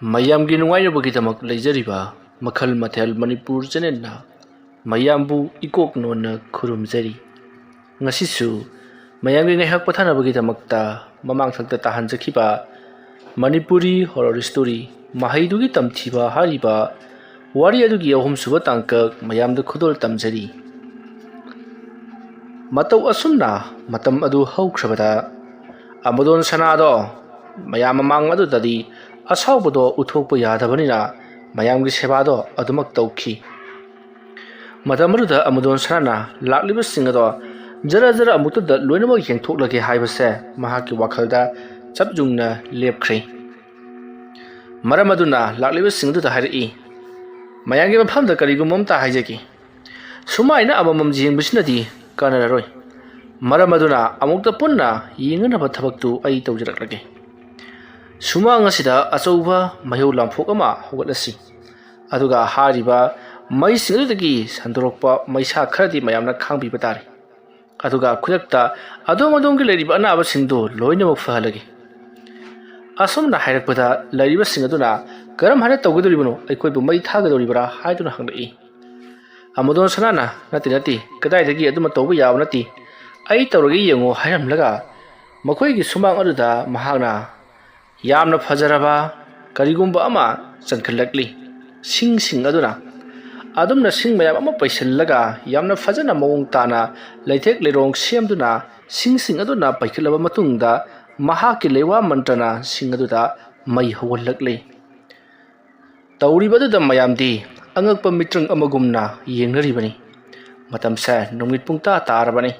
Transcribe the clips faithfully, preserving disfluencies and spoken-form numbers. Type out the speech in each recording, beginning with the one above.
ꯃꯌꯥꯝꯒꯤ ꯅꯨꯡꯉꯥꯏꯅꯕꯒꯤꯗꯃꯛ ꯂꯩꯖꯔꯤꯕ ꯃꯈꯜ ꯃꯊꯦꯜ ꯃꯅꯤꯄꯨꯔ ꯆꯦꯅꯦꯜꯅ ꯃꯌꯥꯝꯕꯨ ꯏꯀꯣꯛ ꯅꯣꯟꯅ ꯈꯨꯔꯨꯝꯖꯔꯤ꯫ ꯉꯁꯤꯁꯨ ꯃꯌꯥꯝꯒꯤ ꯉꯥꯏꯍꯥꯛ ꯄꯣꯊꯥꯅꯕꯒꯤꯗꯃꯛꯇ ꯃꯃꯥꯡꯊꯛꯇ ꯇꯥꯍꯟꯖꯈꯤꯕ ꯃꯅꯤꯄꯨꯔꯤ ꯍꯣꯔꯣꯔ ꯁ꯭ꯇꯣꯔꯤ ꯃꯍꯩꯗꯨꯒꯤ ꯇꯝꯊꯤꯕ ꯍꯥꯏꯔꯤꯕ ꯋꯥꯔꯤ ꯑꯗꯨꯒꯤ ꯑꯍꯨꯝꯁꯨꯕ ꯇꯥꯡꯀꯛ ꯃꯌꯥꯝꯗ ꯈꯨꯗꯣꯜ ꯇꯝꯖꯔꯤ꯫ ꯃꯇꯧ ꯑꯁꯨꯝꯅ ꯃꯇꯝ ꯑꯗꯨ ꯍꯧꯈ꯭ꯔꯕꯗ ꯑꯃꯨꯗꯣꯟ ꯁꯅꯥꯗꯣ ꯃꯌꯥꯝ ꯃꯃꯥꯡ ꯑꯗꯨꯗꯗꯤ ꯑꯁꯥꯎꯕꯗꯣ ꯎꯠꯊꯣꯛꯄ ꯌꯥꯗꯕꯅꯤꯅ ꯃꯌꯥꯝꯒꯤ ꯁꯦꯕꯥꯗꯣ ꯑꯗꯨꯃꯛ ꯇꯧꯈꯤ꯫ ꯃꯇꯝ ꯑꯗꯨꯗ ꯑꯃꯨꯗꯣꯟ ꯁꯅꯥꯅ ꯂꯥꯛꯂꯤꯕꯁꯤꯡ ꯑꯗꯣ ꯖꯔ ꯖꯔ ꯑꯃꯨꯛꯇꯗ ꯂꯣꯏꯅꯃꯛ ꯌꯦꯡꯊꯣꯛꯂꯒꯦ ꯍꯥꯏꯕꯁꯦ ꯃꯍꯥꯛꯀꯤ ꯋꯥꯈꯜꯗ ꯆꯞ ꯌꯨꯡꯅ ꯂꯦꯞꯈ꯭ꯔꯦ꯫ ꯃꯔꯝ ꯑꯗꯨꯅ ꯂꯥꯛꯂꯤꯕꯁꯤꯡ ꯑꯗꯨꯗ ꯍꯥꯏꯔꯛꯏ, "ꯃꯌꯥꯝꯒꯤ ꯃꯐꯝꯗ ꯀꯔꯤꯒꯨꯝꯕ ꯑꯃꯇ ꯍꯥꯏꯖꯒꯦ꯫ ꯁꯨꯃꯥꯏꯅ ꯑꯃꯃꯝ ꯌꯦꯡꯕꯁꯤꯅꯗꯤ ꯀꯥꯟꯅꯔꯔꯣꯏ꯫ ꯃꯔꯝ ꯑꯗꯨꯅ ꯑꯃꯨꯛꯇ ꯄꯨꯟꯅ ꯌꯦꯡꯅꯅꯕ ꯊꯕꯛꯇꯨ ꯑꯩ ꯇꯧꯖꯔꯛꯂꯒꯦ꯫" ꯁꯨꯃꯥꯡ ꯑꯁꯤꯗ ꯑꯆꯧꯕ ꯃꯩꯍꯧ ꯂꯥꯡꯐꯣꯛ ꯑꯃ ꯍꯧꯒꯠꯂꯁꯤ꯫ ꯑꯗꯨꯒ ꯍꯥꯏꯔꯤꯕ ꯃꯩꯁꯤꯡ ꯑꯗꯨꯗꯒꯤ ꯁꯟꯗꯣꯔꯛꯄ ꯃꯩꯁꯥ ꯈꯔꯗꯤ ꯃꯌꯥꯝꯅ ꯈꯥꯡꯕꯤꯕ ꯇꯥꯔꯦ꯫ ꯑꯗꯨꯒ ꯈꯨꯗꯛꯇ ꯑꯗꯣꯝ ꯑꯗꯣꯝꯒꯤ ꯂꯩꯔꯤꯕ ꯑꯅꯥꯕꯁꯤꯡꯗꯨ ꯂꯣꯏꯅꯃꯛ ꯐꯍꯜꯂꯒꯦ꯫ ꯑꯁꯨꯝꯅ ꯍꯥꯏꯔꯛꯄꯗ ꯂꯩꯔꯤꯕꯁꯤꯡ ꯑꯗꯨꯅ, "ꯀꯔꯝ ꯍꯥꯏꯅ ꯇꯧꯒꯗꯧꯔꯤꯕꯅꯣ? ꯑꯩꯈꯣꯏꯕꯨ ꯃꯩ ꯊꯥꯒꯗꯧꯔꯤꯕ꯭ꯔꯥ?" ꯍꯥꯏꯗꯨꯅ ꯍꯪꯂꯛꯏ꯫ ꯑꯃꯨꯗꯣꯟ ꯁꯅꯥꯅ, "ꯅꯠꯇꯦ, ꯅꯠꯇꯦ, ꯀꯗꯥꯏꯗꯒꯤ ꯑꯗꯨꯃ ꯇꯧꯕ ꯌꯥꯕ ꯅꯠꯇꯦ, ꯑꯩ ꯇꯧꯔꯒꯦ ꯌꯦꯡꯉꯣ" ꯍꯥꯏꯔꯝꯂꯒ ꯃꯈꯣꯏꯒꯤ ꯁꯨꯃꯥꯡ ꯑꯗꯨꯗ ꯃꯍꯥꯛꯅ ꯌꯥꯝꯅ ꯐꯖꯔꯕ ꯀꯔꯤꯒꯨꯝꯕ ꯑꯃ ꯆꯟꯈꯠꯂꯛꯂꯤ꯫ ꯁꯤꯡꯁꯤꯡ ꯑꯗꯨꯅ ꯑꯗꯨꯝꯅ ꯁꯤꯡ ꯃꯌꯥꯝ ꯑꯃ ꯄꯩꯁꯤꯜꯂꯒ ꯌꯥꯝꯅ ꯐꯖꯅ ꯃꯑꯣꯡ ꯇꯥꯅ ꯂꯩꯊꯦꯛ ꯂꯩꯔꯣꯡ ꯁꯦꯝꯗꯨꯅ ꯁꯤꯡꯁꯤꯡ ꯑꯗꯨꯅ ꯄꯩꯈꯠꯂꯕ ꯃꯇꯨꯡꯗ ꯃꯍꯥꯛꯀꯤ ꯂꯩꯋꯥ ꯃꯟꯇ꯭ꯔꯅ ꯁꯤꯡ ꯑꯗꯨꯗ ꯃꯩ ꯍꯧꯍꯜꯂꯛꯂꯤ꯫ ꯇꯧꯔꯤꯕ ꯑꯗꯨꯗ ꯃꯌꯥꯝꯗꯤ ꯑꯉꯛꯄ ꯃꯤꯇ꯭ꯔꯪ ꯑꯃꯒꯨꯝꯅ ꯌꯦꯡꯅꯔꯤꯕꯅꯤ꯫ ꯃꯇꯝꯁꯦ ꯅꯨꯃꯤꯠ ꯄꯨꯡꯇꯥ ꯇꯥꯔꯕꯅꯤ꯫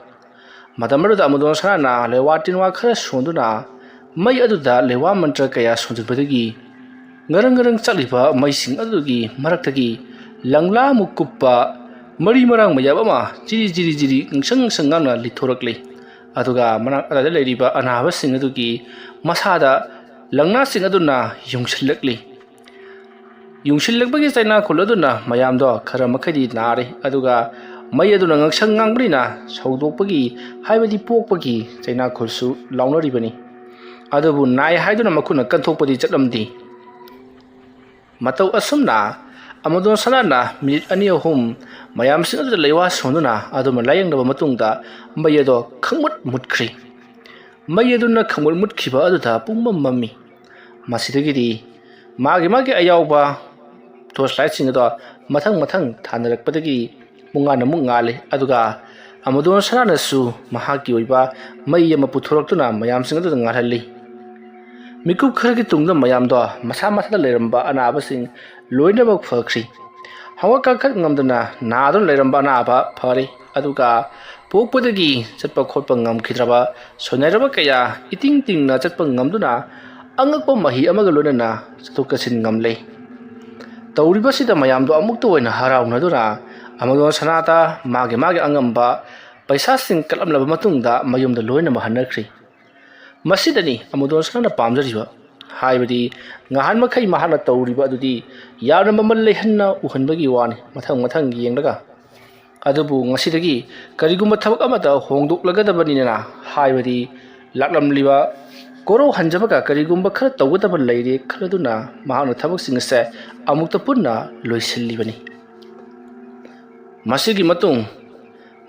ꯃꯇꯝ ꯑꯗꯨꯗ ꯑꯃꯨꯗꯣꯟ ꯁꯅꯥꯅ ꯂꯩꯋꯥ ꯇꯤꯟꯋꯥ ꯈꯔ ꯁꯣꯟꯗꯨꯅ ꯃꯩ ꯑꯗꯨꯗ ꯂꯩꯋꯥ ꯃꯟꯇ꯭ꯔ ꯀꯌꯥ ꯁꯣꯟꯖꯤꯟꯕꯗꯒꯤ ꯉꯔꯪ ꯉꯔꯪ ꯆꯠꯂꯤꯕ ꯃꯩꯁꯤꯡ ꯑꯗꯨꯒꯤ ꯃꯔꯛꯇꯒꯤ ꯂꯪꯂꯥꯃꯨꯛ ꯀꯨꯞꯄ ꯃꯔꯤ ꯃꯔꯥꯡ ꯃꯌꯥꯝ ꯑꯃ ꯖꯤꯔꯤ ꯖꯤꯔꯤ ꯖꯤꯔꯤ ꯉꯪꯁꯪ ꯉꯪꯁꯪ ꯉꯥꯡꯅ ꯂꯤꯊꯣꯔꯛꯂꯤ꯫ ꯑꯗꯨꯒ ꯃꯅꯥꯛ ꯑꯗꯨꯗ ꯂꯩꯔꯤꯕ ꯑꯅꯥꯕꯁꯤꯡ ꯑꯗꯨꯒꯤ ꯃꯁꯥꯗ ꯂꯪꯂꯥꯁꯤꯡ ꯑꯗꯨꯅ ꯌꯨꯡꯁꯤꯜꯂꯛꯂꯤ꯫ ꯌꯨꯡꯁꯤꯜꯂꯛꯄꯒꯤ ꯆꯩꯅꯥꯈꯣꯜ ꯑꯗꯨꯅ ꯃꯌꯥꯝꯗꯣ ꯈꯔ ꯃꯈꯩꯗꯤ ꯅꯥꯔꯦ, ꯑꯗꯨꯒ ꯃꯩ ꯑꯗꯨꯅ ꯉꯪꯁꯪ ꯉꯥꯡꯕꯅꯤꯅ ꯁꯧꯗꯣꯛꯄꯒꯤ, ꯍꯥꯏꯕꯗꯤ ꯄꯣꯛꯄꯒꯤ ꯆꯩꯅꯥꯈꯣꯜꯁꯨ ꯂꯥꯎꯅꯔꯤꯕꯅꯤ꯫ ꯑꯗꯨꯕꯨ ꯅꯥꯏ ꯍꯥꯏꯗꯨꯅ ꯃꯈꯨꯠꯅ ꯀꯟꯊꯣꯛꯄꯗꯤ ꯆꯠꯂꯝꯗꯦ꯫ ꯃꯇꯧ ꯑꯁꯨꯝꯅ ꯑꯃꯗꯣꯟ ꯁꯅꯥꯅ ꯃꯤꯅꯤꯠ ꯑꯅꯤ ꯑꯍꯨꯝ ꯃꯌꯥꯝꯁꯤꯡ ꯑꯗꯨꯗ ꯂꯩꯋꯥ ꯁꯣꯟꯗꯨꯅ ꯑꯗꯨꯃ ꯂꯥꯌꯦꯡꯂꯕ ꯃꯇꯨꯡꯗ ꯃꯩ ꯑꯗꯣ ꯈꯪꯃꯨꯠ ꯃꯨꯠꯈ꯭ꯔꯤ꯫ ꯃꯩ ꯑꯗꯨꯅ ꯈꯪꯃꯨꯠ ꯃꯨꯠꯈꯤꯕ ꯑꯗꯨꯗ ꯄꯨꯡꯃꯝ ꯃꯝꯃꯤ꯫ ꯃꯁꯤꯗꯒꯤꯗꯤ ꯃꯥꯒꯤ ꯃꯥꯒꯤ ꯑꯌꯥꯎꯕ ꯇꯣꯔꯆ ꯂꯥꯏꯠꯁꯤꯡ ꯑꯗꯣ ꯃꯊꯪ ꯃꯊꯪ ꯊꯥꯅꯔꯛꯄꯗꯒꯤ ꯄꯨꯡꯉꯥꯟ ꯑꯃꯨꯛ ꯉꯥꯜꯂꯤ꯫ ꯑꯗꯨꯒ ꯑꯃꯗꯣꯟ ꯁꯅꯥꯅꯁꯨ ꯃꯍꯥꯛꯀꯤ ꯑꯣꯏꯕ ꯃꯩ ꯑꯃ ꯄꯨꯊꯣꯔꯛꯇꯨꯅ ꯃꯌꯥꯝꯁꯤꯡ ꯑꯗꯨꯗ ꯉꯥꯜꯍꯜꯂꯤ꯫ ꯃꯤꯀꯨꯞ ꯈꯔꯒꯤ ꯇꯨꯡꯗ ꯃꯌꯥꯝꯗꯣ ꯃꯁꯥ ꯃꯁꯥꯗ ꯂꯩꯔꯝꯕ ꯑꯅꯥꯕꯁꯤꯡ ꯂꯣꯏꯅꯃꯛ ꯐꯈ꯭ꯔꯤ꯫ ꯍꯧꯒꯠ ꯀꯥꯡꯈꯠ ꯉꯝꯗꯅ ꯅꯥꯗꯨꯅ ꯂꯩꯔꯝꯕ ꯑꯅꯥꯕ ꯐꯔꯦ꯫ ꯑꯗꯨꯒ ꯄꯣꯛꯄꯗꯒꯤ ꯆꯠꯄ ꯈꯣꯠꯄ ꯉꯝꯈꯤꯗ꯭ꯔꯕ ꯁꯣꯏꯅꯥꯏꯔꯕ ꯀꯌꯥ ꯏꯇꯤꯡ ꯇꯤꯡꯅ ꯆꯠꯄ ꯉꯝꯗꯨꯅ ꯑꯉꯛꯄ ꯃꯍꯤ ꯑꯃꯒ ꯂꯣꯏꯅꯅ ꯆꯠꯊꯣꯛ ꯆꯠꯁꯤꯟ ꯉꯝꯂꯦ꯫ ꯇꯧꯔꯤꯕꯁꯤꯗ ꯃꯌꯥꯝꯗꯣ ꯑꯃꯨꯛꯇ ꯑꯣꯏꯅ ꯍꯔꯥꯎꯅꯗꯨꯅ ꯑꯃꯗꯣꯟ ꯁꯅꯥꯗ ꯃꯥꯒꯤ ꯃꯥꯒꯤ ꯑꯉꯝꯕ ꯄꯩꯁꯥꯁꯤꯡ ꯀꯠꯂꯝꯂꯕ ꯃꯇꯨꯡꯗ ꯃꯌꯨꯝꯗ ꯂꯣꯏꯅꯃꯛ ꯍꯟꯅꯈ꯭ꯔꯤ꯫ ꯃꯁꯤꯗꯅꯤ ꯑꯃꯗꯣꯟ ꯁꯅꯥꯅ ꯄꯥꯝꯖꯔꯤꯕ, ꯍꯥꯏꯕꯗꯤ ꯉꯍꯥꯟ ꯃꯈꯩ ꯃꯍꯥꯛꯅ ꯇꯧꯔꯤꯕ ꯑꯗꯨꯗꯤ ꯌꯥꯝꯅ ꯃꯃꯜ ꯂꯩꯍꯟꯅ ꯎꯍꯟꯕꯒꯤ ꯋꯥꯅꯤ꯫ ꯃꯊꯪ ꯃꯊꯪ ꯌꯦꯡꯂꯒ, ꯑꯗꯨꯕꯨ ꯉꯁꯤꯗꯒꯤ ꯀꯔꯤꯒꯨꯝꯕ ꯊꯕꯛ ꯑꯃꯗ ꯍꯣꯡꯗꯣꯛꯂꯒꯗꯕꯅꯤꯅ, ꯍꯥꯏꯕꯗꯤ ꯂꯥꯛꯂꯝꯂꯤꯕ ꯀꯣꯔꯧ ꯍꯟꯖꯕꯒ ꯀꯔꯤꯒꯨꯝꯕ ꯈꯔ ꯇꯧꯒꯗꯕ ꯂꯩꯔꯦ ꯈꯜꯂꯗꯨꯅ ꯃꯍꯥꯛꯅ ꯊꯕꯛꯁꯤꯡ ꯑꯁꯦ ꯑꯃꯨꯛꯇ ꯄꯨꯟꯅ ꯂꯣꯏꯁꯤꯜꯂꯤꯕꯅꯤ꯫ ꯃꯁꯤꯒꯤ ꯃꯇꯨꯡ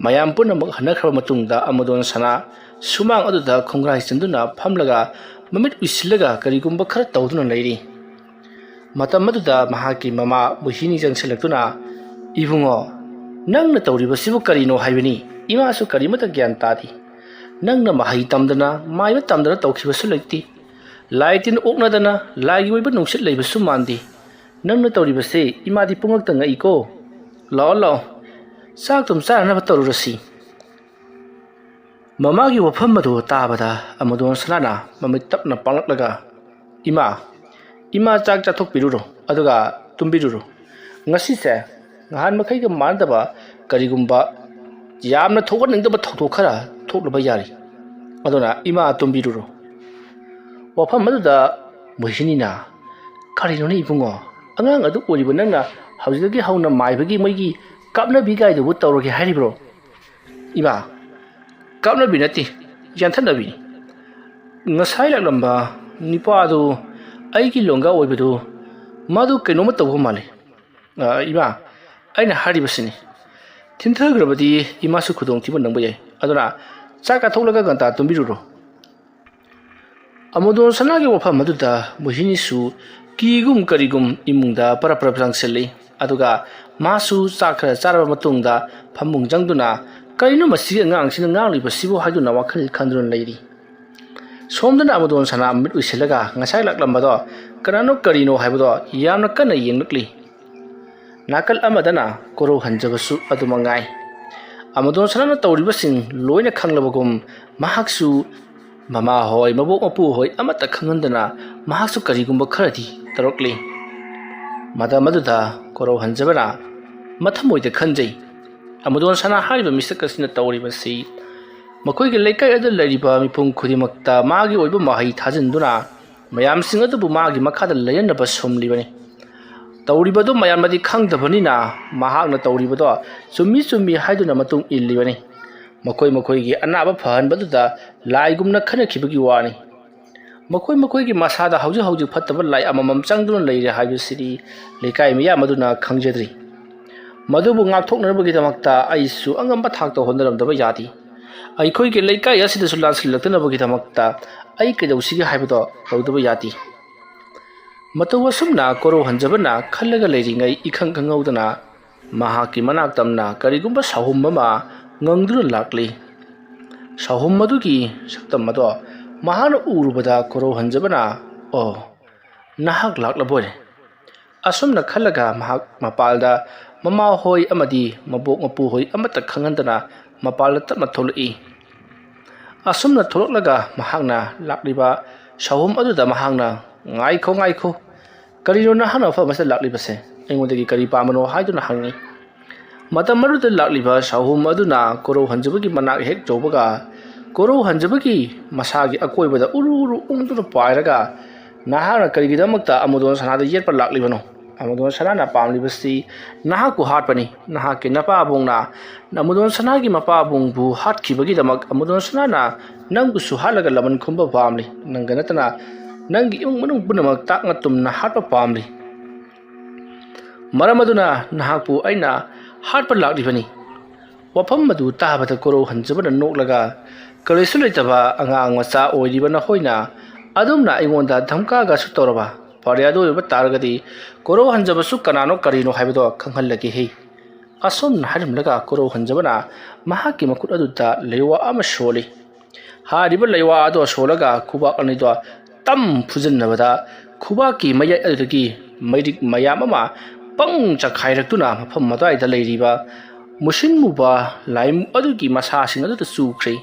ꯃꯌꯥꯝ ꯄꯨꯝꯅꯃꯛ ꯍꯟꯅꯈ꯭ꯔꯕ ꯃꯇꯨꯡꯗ ꯑꯃꯗꯣꯟ ꯁꯅꯥ ꯁꯨꯃꯥꯡ ꯑꯗꯨꯗ ꯈꯣꯡꯒ꯭ꯔꯥꯏ ꯆꯟꯗꯨꯅ ꯐꯝꯂꯒ ꯃꯃꯤꯠ ꯎꯏꯁꯤꯜꯂꯒ ꯀꯔꯤꯒꯨꯝꯕ ꯈꯔ ꯇꯧꯗꯨꯅ ꯂꯩꯔꯤ꯫ ꯃꯇꯝ ꯑꯗꯨꯗ ꯃꯍꯥꯛꯀꯤ ꯃꯃꯥ ꯃꯣꯍꯤꯅꯤ ꯆꯪꯁꯤꯜꯂꯛꯇꯨꯅ, "ꯏꯕꯨꯡꯉꯣ, ꯅꯪꯅ ꯇꯧꯔꯤꯕꯁꯤꯕꯨ ꯀꯔꯤꯅꯣ ꯍꯥꯏꯕꯅꯤ? ꯏꯃꯥꯁꯨ ꯀꯔꯤꯃꯠꯇ ꯒ꯭ꯌꯥꯟ ꯇꯥꯗꯦ꯫ ꯅꯪꯅ ꯃꯍꯩ ꯇꯝꯗꯅ, ꯃꯥꯏꯕ ꯇꯝꯗꯅ ꯇꯧꯈꯤꯕꯁꯨ ꯂꯩꯇꯦ꯫ ꯂꯥꯏ ꯇꯤꯟ ꯑꯣꯛꯅꯗꯅ ꯂꯥꯏꯒꯤ ꯑꯣꯏꯕ ꯅꯨꯡꯁꯤꯠ ꯂꯩꯕꯁꯨ ꯃꯥꯟꯗꯦ꯫ ꯅꯪꯅ ꯇꯧꯔꯤꯕꯁꯦ ꯏꯃꯥꯗꯤ ꯄꯨꯡꯉꯛꯇ ꯉꯛꯏꯀꯣ꯫ ꯂꯥꯛꯑꯣ, ꯂꯥꯛꯑꯣ, ꯆꯥꯛ ꯇꯨꯝ ꯆꯥꯅꯅꯕ ꯇꯧꯔꯨꯔꯁꯤ꯫" ꯃꯃꯥꯒꯤ ꯋꯥꯐꯝ ꯑꯗꯨ ꯇꯥꯕꯗ ꯑꯃꯗꯣꯟ ꯁꯅꯥꯅ ꯃꯃꯤꯠ ꯇꯞꯅ ꯄꯥꯡꯂꯛꯂꯒ, "ꯏꯃꯥ, ꯏꯃꯥ ꯆꯥꯛ ꯆꯥꯊꯣꯛꯄꯤꯔꯨꯔꯣ, ꯑꯗꯨꯒ ꯇꯨꯝꯕꯤꯔꯨꯔꯣ꯫ ꯉꯁꯤꯁꯦ ꯅꯍꯥꯟ ꯃꯈꯩꯒ ꯃꯥꯟꯅꯗꯕ ꯀꯔꯤꯒꯨꯝꯕ ꯌꯥꯝꯅ ꯊꯣꯛꯍꯟꯅꯤꯡꯗꯕ ꯊꯧꯗꯣꯛ ꯈꯔ ꯊꯣꯛꯂꯨꯕ ꯌꯥꯔꯤ꯫ ꯑꯗꯨꯅ ꯏꯃꯥ ꯇꯨꯝꯕꯤꯔꯨꯔꯣ꯫" ꯋꯥꯐꯝ ꯑꯗꯨꯗ ꯃꯣꯍꯤꯅꯤꯅ, "ꯀꯔꯤꯅꯣꯅꯦ ꯏꯕꯨꯡꯉꯣ? ꯑꯉꯥꯡ ꯑꯗꯨ ꯑꯣꯏꯔꯤꯕ ꯅꯪꯅ ꯍꯧꯖꯤꯛꯇꯒꯤ ꯍꯧꯅ ꯃꯥꯏꯕꯒꯤ ꯃꯣꯏꯒꯤ ꯀꯥꯞꯅꯕꯤ ꯒꯥꯏꯗꯨꯕꯨ ꯇꯧꯔꯒꯦ ꯍꯥꯏꯔꯤꯕ꯭ꯔꯣ?" "ꯏꯃꯥ, ꯀꯥꯞꯅꯕꯤ ꯅꯠꯇꯦ, ꯌꯥꯟꯊꯠꯅꯕꯤꯅꯤ꯫ ꯉꯁꯥꯏ ꯂꯥꯛꯂꯝꯕ ꯅꯨꯄꯥꯗꯨ ꯑꯩꯒꯤ ꯂꯣꯡꯒꯥ ꯑꯣꯏꯕꯗꯨ ꯃꯥꯗꯨ ꯀꯩꯅꯣꯝꯃ ꯇꯧꯕ ꯃꯥꯜꯂꯤ꯫ "ꯑ, ꯏꯃꯥ, ꯑꯩꯅ ꯍꯥꯏꯔꯤꯕꯁꯤꯅꯤ꯫ ꯊꯤꯟꯊꯈ꯭ꯔꯕꯗꯤ ꯏꯃꯥꯁꯨ ꯈꯨꯗꯣꯡꯊꯤꯕ ꯅꯪꯕ ꯌꯥꯏ꯫ ꯑꯗꯨꯅ ꯆꯥꯛ ꯆꯥꯊꯣꯛꯂꯒ ꯉꯟꯇꯥ ꯇꯨꯝꯕꯤꯔꯨꯔꯣ꯫" ꯑꯃꯨꯗꯣꯟ ꯁꯅꯥꯒꯤ ꯋꯥꯐꯝ ꯑꯗꯨꯗ ꯃꯣꯍꯤꯅꯤꯁꯨ ꯀꯤꯒꯨꯝ ꯀꯔꯤꯒꯨꯝ ꯏꯃꯨꯡꯗ ꯄꯔꯞ ꯄꯔꯞ ꯆꯪꯁꯤꯜꯂꯤ꯫ ꯑꯗꯨꯒ ꯃꯥꯁꯨ ꯆꯥꯛ ꯈꯔ ꯆꯥꯔꯕ ꯃꯇꯨꯡꯗ ꯐꯃꯨꯡ ꯆꯪꯗꯨꯅ, "ꯀꯔꯤꯅꯣ ꯃꯁꯤꯒꯤ ꯑꯉꯥꯡꯁꯤꯅ ꯉꯥꯡꯂꯤꯕꯁꯤꯕꯨ?" ꯍꯥꯏꯗꯨꯅ ꯋꯥꯈꯜ ꯈꯟꯗꯨꯅ ꯂꯩꯔꯤ꯫ ꯁꯣꯝꯗꯅ ꯑꯃꯨꯗꯣꯟ ꯁꯅꯥ ꯃꯤꯠ ꯎꯏꯁꯤꯜꯂꯒ ꯉꯁꯥꯏ ꯂꯥꯛꯂꯝꯕꯗꯣ ꯀꯅꯥꯅꯣ ꯀꯔꯤꯅꯣ ꯍꯥꯏꯕꯗꯣ ꯌꯥꯝꯅ ꯀꯟꯅ ꯌꯦꯡꯂꯛꯂꯤ꯫ ꯅꯥꯀꯜ ꯑꯃꯗꯅ ꯀꯣꯔꯧ ꯍꯟꯖꯕꯁꯨ ꯑꯗꯨꯃꯛ ꯉꯥꯏ꯫ ꯑꯃꯗꯣꯟ ꯁꯅꯥꯅ ꯇꯧꯔꯤꯕꯁꯤꯡ ꯂꯣꯏꯅ ꯈꯪꯂꯕꯒꯨꯝ ꯃꯍꯥꯛꯁꯨ ꯃꯃꯥ ꯍꯣꯏ, ꯃꯕꯣꯛ ꯃꯄꯨ ꯍꯣꯏ ꯑꯃꯠꯇ ꯈꯪꯍꯟꯗꯅ ꯃꯍꯥꯛꯁꯨ ꯀꯔꯤꯒꯨꯝꯕ ꯈꯔꯗꯤ ꯇꯧꯔꯛꯂꯤ꯫ ꯃꯇꯝ ꯑꯗꯨꯗ ꯀꯣꯔꯧ ꯍꯟꯖꯕꯅ ꯃꯊꯃꯣꯏꯗ ꯈꯟꯖꯩ, "ꯑꯃꯗꯣꯟ ꯁꯅꯥ ꯍꯥꯏꯔꯤꯕ ꯃꯤꯁꯛ ꯑꯁꯤꯅ ꯇꯧꯔꯤꯕꯁꯤ ꯃꯈꯣꯏꯒꯤ ꯂꯩꯀꯥꯏ ꯑꯗꯨꯗ ꯂꯩꯔꯤꯕ ꯃꯤꯄꯨꯝ ꯈꯨꯗꯤꯡꯃꯛꯇ ꯃꯥꯒꯤ ꯑꯣꯏꯕ ꯃꯍꯩ ꯊꯥꯖꯤꯟꯗꯨꯅ ꯃꯌꯥꯝꯁꯤꯡ ꯑꯗꯨꯕꯨ ꯃꯥꯒꯤ ꯃꯈꯥꯗ ꯂꯩꯍꯟꯅꯕ ꯁꯨꯝꯂꯤꯕꯅꯤ꯫ ꯇꯧꯔꯤꯕꯗꯨ ꯃꯌꯥꯝꯅꯗꯤ ꯈꯪꯗꯕꯅꯤꯅ ꯃꯍꯥꯛꯅ ꯇꯧꯔꯤꯕꯗꯣ ꯆꯨꯝꯃꯤ ꯆꯨꯝꯃꯤ ꯍꯥꯏꯗꯨꯅ ꯃꯇꯨꯡ ꯏꯜꯂꯤꯕꯅꯤ꯫ ꯃꯈꯣꯏ ꯃꯈꯣꯏꯒꯤ ꯑꯅꯥꯕ ꯐꯍꯟꯕꯗꯨꯗ ꯂꯥꯏꯒꯨꯝꯅ ꯈꯟꯅꯈꯤꯕꯒꯤ ꯋꯥꯅꯤ꯫ ꯃꯈꯣꯏ ꯃꯈꯣꯏꯒꯤ ꯃꯁꯥꯗ ꯍꯧꯖꯤꯛ ꯍꯧꯖꯤꯛ ꯐꯠꯇꯕ ꯂꯥꯏ ꯑꯃꯃꯝ ꯆꯪꯗꯨꯅ ꯂꯩꯔꯦ ꯍꯥꯏꯕꯁꯤꯗꯤ ꯂꯩꯀꯥꯏ ꯃꯤꯌꯥꯝ ꯑꯗꯨꯅ ꯈꯪꯖꯗ꯭ꯔꯤ꯫ ꯃꯗꯨꯕꯨ ꯉꯥꯛꯊꯣꯛꯅꯅꯕꯒꯤꯗꯃꯛꯇ ꯑꯩꯁꯨ ꯑꯉꯝꯕ ꯊꯥꯛꯇ ꯍꯣꯠꯅꯔꯝꯗꯕ ꯌꯥꯗꯦ꯫ ꯑꯩꯈꯣꯏꯒꯤ ꯂꯩꯀꯥꯏ ꯑꯁꯤꯗꯁꯨ ꯂꯥꯟꯁꯤꯜꯂꯛꯇꯅꯕꯒꯤꯗꯃꯛꯇ ꯑꯩ ꯀꯩꯗꯧꯁꯤꯒꯦ ꯍꯥꯏꯕꯗꯣ ꯇꯧꯗꯕ ꯌꯥꯗꯦ꯫" ꯃꯇꯧ ꯑꯁꯨꯝꯅ ꯀꯣꯔꯧ ꯍꯟꯖꯕꯅ ꯈꯜꯂꯒ ꯂꯩꯔꯤꯉꯩ ꯏꯈꯪ ꯈꯪꯍꯧꯗꯅ ꯃꯍꯥꯛꯀꯤ ꯃꯅꯥꯛ ꯇꯝꯅ ꯀꯔꯤꯒꯨꯝꯕ ꯁꯥꯍꯨꯝ ꯑꯃ ꯉꯪꯗꯨꯅ ꯂꯥꯛꯂꯤ꯫ ꯁꯥꯍꯨꯝ ꯑꯗꯨꯒꯤ ꯁꯛꯇꯝ ꯑꯗꯣ ꯃꯍꯥꯛꯅ ꯎꯔꯨꯕꯗ ꯀꯣꯔꯧ ꯍꯟꯖꯕꯅ, "ꯑꯣ, ꯅꯍꯥꯛ ꯂꯥꯛꯂꯕꯣꯏꯔꯦ꯫" ꯑꯁꯨꯝꯅ ꯈꯜꯂꯒ ꯃꯍꯥꯛ ꯃꯄꯥꯜꯗ ꯃꯃꯥ ꯍꯣꯏ ꯑꯃꯗꯤ ꯃꯕꯣꯛ ꯃꯄꯨ ꯍꯣꯏ ꯑꯃꯠꯇ ꯈꯪꯍꯟꯗꯅ ꯃꯄꯥꯜꯗ ꯇꯞꯅ ꯊꯣꯛꯂꯛꯏ꯫ ꯑꯁꯨꯝꯅ ꯊꯣꯛꯂꯛꯂꯒ ꯃꯍꯥꯛꯅ ꯂꯥꯛꯂꯤꯕ ꯁꯥꯍꯨꯝ ꯑꯗꯨꯗ ꯃꯍꯥꯛꯅ, "ꯉꯥꯏꯈꯣ, ꯉꯥꯏꯈꯣ, ꯀꯔꯤꯅꯣ ꯅꯍꯥꯛꯅ ꯃꯐꯝ ꯑꯁꯤꯗ ꯂꯥꯛꯂꯤꯕꯁꯦ? ꯑꯩꯉꯣꯟꯗꯒꯤ ꯀꯔꯤ ꯄꯥꯝꯕꯅꯣ?" ꯍꯥꯏꯗꯨꯅ ꯍꯪꯉꯤ꯫ ꯃꯇꯝ ꯑꯗꯨꯗ ꯂꯥꯛꯂꯤꯕ ꯁꯥꯍꯨꯝ ꯑꯗꯨꯅ ꯀꯣꯔꯧ ꯍꯟꯖꯕꯒꯤ ꯃꯅꯥꯛ ꯍꯦꯛ ꯌꯧꯕꯒ, ꯀꯣꯔꯧ ꯍꯟꯖꯕꯒꯤ ꯃꯁꯥꯒꯤ ꯑꯀꯣꯏꯕꯗ ꯎꯔꯨ ꯎꯔꯨ ꯎꯪꯗꯨꯅ ꯄꯥꯏꯔꯒ, "ꯅꯍꯥꯛꯅ ꯀꯔꯤꯒꯤꯗꯃꯛꯇ ꯑꯃꯨꯗꯣꯟ ꯁꯅꯥꯗ ꯌꯦꯠꯄ ꯂꯥꯛꯂꯤꯕꯅꯣ? ꯑꯃꯨꯗꯣꯟ ꯁꯅꯥꯅ ꯄꯥꯝꯂꯤꯕꯁꯤ ꯅꯍꯥꯛꯄꯨ ꯍꯥꯠꯄꯅꯤ꯫ ꯅꯍꯥꯛꯀꯤ ꯅꯄꯥꯕꯨꯡꯅ ꯑꯃꯨꯗꯣꯟ ꯁꯅꯥꯒꯤ ꯃꯄꯥꯕꯨꯡꯕꯨ ꯍꯥꯠꯈꯤꯕꯒꯤꯗꯃꯛ ꯑꯃꯨꯗꯣꯟ ꯁꯅꯥꯅ ꯅꯪꯕꯨꯁꯨ ꯍꯥꯠꯂꯒ ꯂꯃꯟ ꯈꯨꯝꯕ ꯄꯥꯝꯂꯤ꯫ ꯅꯪꯗ ꯅꯠꯇꯅ ꯅꯪꯒꯤ ꯏꯃꯨꯡ ꯃꯅꯨꯡ ꯄꯨꯝꯅꯃꯛ ꯇꯥꯛꯅ ꯇꯨꯝꯅ ꯍꯥꯠꯄ ꯄꯥꯝꯂꯤ꯫" ꯃꯔꯝ ꯑꯗꯨꯅ ꯅꯍꯥꯛꯄꯨ ꯑꯩꯅ ꯍꯥꯠꯄ ꯂꯥꯛꯂꯤꯕꯅꯤ꯫ ꯋꯥꯐꯝ ꯑꯗꯨ ꯇꯥꯕꯗ ꯀꯣꯔꯧ ꯍꯟꯖꯕꯅ ꯅꯣꯛꯂꯒ, "ꯀꯔꯤꯁꯨ ꯂꯩꯇꯕ ꯑꯉꯥꯡ ꯃꯆꯥ ꯑꯣꯏꯔꯤꯕ ꯅꯈꯣꯏꯅ ꯑꯗꯨꯝꯅ ꯑꯩꯉꯣꯟꯗ ꯙꯝꯀꯥꯒꯁꯨ ꯇꯧꯔꯕ? ꯐꯔꯦ, ꯑꯗꯨ ꯑꯣꯏꯕ ꯇꯥꯔꯒꯗꯤ ꯀꯣꯔꯧ ꯍꯟꯖꯕꯁꯨ ꯀꯅꯥꯅꯣ ꯀꯔꯤꯅꯣ ꯍꯥꯏꯕꯗꯣ ꯈꯪꯍꯜꯂꯒꯦ ꯍꯦ꯫" ꯑꯁꯨꯝꯅ ꯍꯥꯏꯔꯝꯂꯒ ꯀꯣꯔꯧ ꯍꯟꯖꯕꯅ ꯃꯍꯥꯛꯀꯤ ꯃꯈꯨꯠ ꯑꯗꯨꯗ ꯂꯩꯋꯥ ꯑꯃ ꯁꯣꯜꯂꯤ꯫ ꯍꯥꯏꯔꯤꯕ ꯂꯩꯋꯥ ꯑꯗꯣ ꯁꯣꯜꯂꯒ ꯈꯨꯕꯥꯛ ꯑꯅꯤꯗꯣ ꯇꯝ ꯐꯨꯖꯤꯟꯅꯕꯗ ꯈꯨꯕꯥꯛꯀꯤ ꯃꯌꯥꯏ ꯑꯗꯨꯗꯒꯤ ꯃꯩꯔꯤꯛ ꯃꯌꯥꯝ ꯑꯃ ꯄꯪ ꯆꯈꯥꯏꯔꯛꯇꯨꯅ ꯃꯐꯝ ꯑꯗꯨꯋꯥꯏꯗ ꯂꯩꯔꯤꯕ ꯃꯨꯁꯤꯟ ꯃꯨꯕ ꯂꯥꯏꯃꯨ ꯑꯗꯨꯒꯤ ꯃꯁꯥꯁꯤꯡ ꯑꯗꯨꯗ ꯆꯨꯈ꯭ꯔꯦ꯫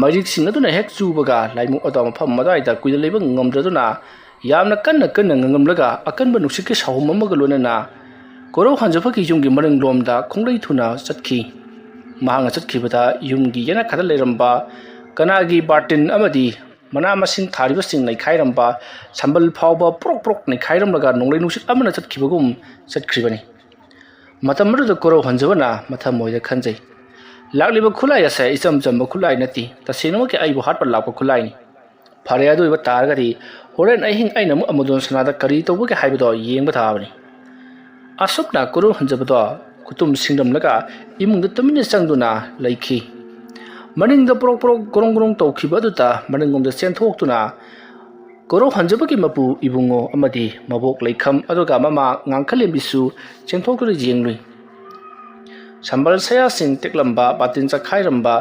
ꯃꯩꯔꯤꯛꯁꯤꯡ ꯑꯗꯨꯅ ꯍꯦꯛ ꯆꯨꯕꯒ ꯂꯥꯏꯃꯨ ꯑꯗꯣ ꯃꯐꯝ ꯑꯗꯨꯋꯥꯏꯗ ꯀꯨꯏꯅ ꯂꯩꯕ ꯉꯝꯗ꯭ꯔꯗꯨꯅ ꯌꯥꯝꯅ ꯀꯟꯅ ꯀꯟꯅ ꯉꯪꯉꯝꯂꯒ ꯑꯀꯟꯕ ꯅꯨꯡꯁꯤꯠꯀꯤ ꯁꯥꯍꯨꯝ ꯑꯃꯒ ꯂꯣꯏꯅꯅ ꯀꯣꯔꯧ ꯍꯟꯖꯕꯒꯤ ꯌꯨꯝꯒꯤ ꯃꯅꯤꯡꯂꯣꯝꯗ ꯈꯣꯡꯂꯩ ꯊꯨꯅ ꯆꯠꯈꯤ꯫ ꯃꯍꯥꯛꯅ ꯆꯠꯈꯤꯕꯗ ꯌꯨꯝꯒꯤ ꯌꯦꯅꯈꯥꯗ ꯂꯩꯔꯝꯕ ꯀꯅꯥꯒꯤ ꯕꯥꯔꯇꯤꯟ ꯑꯃꯗꯤ ꯃꯅꯥ ꯃꯁꯤꯡ ꯊꯥꯔꯤꯕꯁꯤꯡ ꯅꯩꯈꯥꯏꯔꯝꯕ ꯁꯝꯕꯜ ꯐꯥꯎꯕ ꯄ꯭ꯔꯣꯛ ꯄ꯭ꯔꯣꯛ ꯅꯩꯈꯥꯏꯔꯝꯂꯒ ꯅꯣꯡꯂꯩ ꯅꯨꯡꯁꯤꯠ ꯑꯃꯅ ꯆꯠꯈꯤꯕꯒꯨꯝ ꯆꯠꯈ꯭ꯔꯤꯕꯅꯤ꯫ ꯃꯇꯝ ꯑꯗꯨꯗ ꯀꯣꯔꯧ ꯍꯟꯖꯕꯅ ꯃꯊꯃꯣꯏꯗ ꯈꯟꯖꯩ, "ꯂꯥꯛꯂꯤꯕ ꯈꯨꯠꯂꯥꯏ ꯑꯁꯦ ꯏꯆꯝ ꯆꯝꯕ ꯈꯨꯠꯂꯥꯏ ꯅꯠꯇꯦ, ꯇꯁꯦꯡꯅꯃꯛꯀꯤ ꯑꯩꯕꯨ ꯍꯥꯠꯄ ꯂꯥꯛꯄ ꯈꯨꯠꯂꯥꯏꯅꯤ꯫ ꯐꯔꯦ, ꯑꯗꯨ ꯑꯣꯏꯕ ꯇꯥꯔꯒꯗꯤ ꯍꯣꯔꯦꯟ ꯑꯍꯤꯡ ꯑꯩꯅ ꯑꯃꯨꯛ ꯑꯃꯨꯗꯣꯟ ꯁꯅꯥꯗ ꯀꯔꯤ ꯇꯧꯕꯒꯦ ꯍꯥꯏꯕꯗꯣ ꯌꯦꯡꯕ ꯇꯥꯕꯅꯤ꯫" ꯑꯁꯨꯝꯅ ꯀꯣꯔꯧ ꯍꯟꯖꯕꯗꯣ ꯈꯨꯇꯨꯝ ꯁꯤꯡꯂꯝꯂꯒ ꯏꯃꯨꯡꯗ ꯇꯨꯃꯤꯟꯅ ꯆꯪꯗꯨꯅ ꯂꯩꯈꯤ꯫ ꯃꯅꯤꯡꯗ ꯄ꯭ꯔꯣꯛ ꯄ꯭ꯔꯣꯛ ꯒ꯭ꯔꯣꯡ ꯒ꯭ꯔꯣꯡ ꯇꯧꯈꯤꯕ ꯑꯗꯨꯗ ꯃꯅꯤꯡꯂꯣꯝꯗ ꯆꯦꯟꯊꯣꯛꯇꯨꯅ ꯀꯣꯔꯧ ꯍꯟꯖꯕꯒꯤ ꯃꯄꯨ ꯏꯕꯨꯡꯉꯣ ꯑꯃꯗꯤ ꯃꯕꯣꯛ ꯂꯩꯈꯝ ꯑꯗꯨꯒ ꯃꯃꯥ ꯉꯥꯡꯈꯂꯦꯝꯕꯤꯁꯨ ꯆꯦꯟꯊꯣꯛꯇꯨꯅ ꯌꯦꯡꯂꯨꯏ꯫ ꯁꯝꯕꯜ ꯁꯌꯥꯁꯤꯡ ꯇꯦꯛꯂꯝꯕ, ꯕꯥꯇꯤꯟ ꯆꯈꯥꯏꯔꯝꯕ,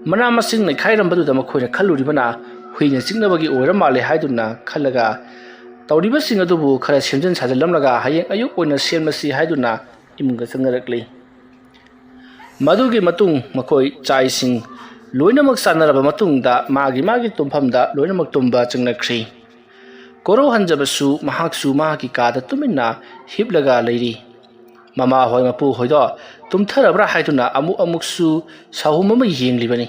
ꯃꯅꯥ ꯃꯁꯤꯡ ꯅꯩꯈꯥꯏꯔꯝꯕꯗꯨꯗ ꯃꯈꯣꯏꯅ ꯈꯜꯂꯨꯔꯤꯕꯅ ꯍꯨꯏꯅ ꯆꯤꯛꯅꯕꯒꯤ ꯑꯣꯏꯔ ꯃꯥꯜꯂꯦ ꯍꯥꯏꯗꯨꯅ ꯈꯜꯂꯒ ꯇꯧꯔꯤꯕꯁꯤꯡ ꯑꯗꯨꯕꯨ ꯈꯔ ꯁꯦꯝꯖꯤꯟ ꯁꯥꯖꯤꯜꯂꯝꯂꯒ ꯍꯌꯦꯡ ꯑꯌꯨꯛ ꯑꯣꯏꯅ ꯁꯦꯝꯂꯁꯤ ꯍꯥꯏꯗꯨꯅ ꯏꯃꯨꯡꯗ ꯆꯪꯅꯔꯛꯂꯤ꯫ ꯃꯗꯨꯒꯤ ꯃꯇꯨꯡ ꯃꯈꯣꯏ ꯆꯥꯛ ꯏꯁꯤꯡ ꯂꯣꯏꯅꯃꯛ ꯆꯥꯅꯔꯕ ꯃꯇꯨꯡꯗ ꯃꯥꯒꯤ ꯃꯥꯒꯤ ꯇꯨꯝꯐꯝꯗ ꯂꯣꯏꯅꯃꯛ ꯇꯨꯝꯕ ꯆꯪꯅꯈ꯭ꯔꯤ꯫ ꯀꯣꯔꯧ ꯍꯟꯖꯕꯁꯨ ꯃꯍꯥꯛꯁꯨ ꯃꯍꯥꯛꯀꯤ ꯀꯥꯗ ꯇꯨꯃꯤꯟꯅ ꯍꯤꯞꯂꯒ ꯂꯩꯔꯤ꯫ ꯃꯃꯥ ꯍꯣꯏ ꯃꯄꯨ ꯍꯣꯏꯗꯣ ꯇꯨꯝꯊꯔꯕ꯭ꯔꯥ ꯍꯥꯏꯗꯨꯅ ꯑꯃꯨꯛ ꯑꯃꯨꯛꯁꯨ ꯁꯥꯍꯨꯝ ꯑꯃ ꯌꯦꯡꯂꯤꯕꯅꯤ꯫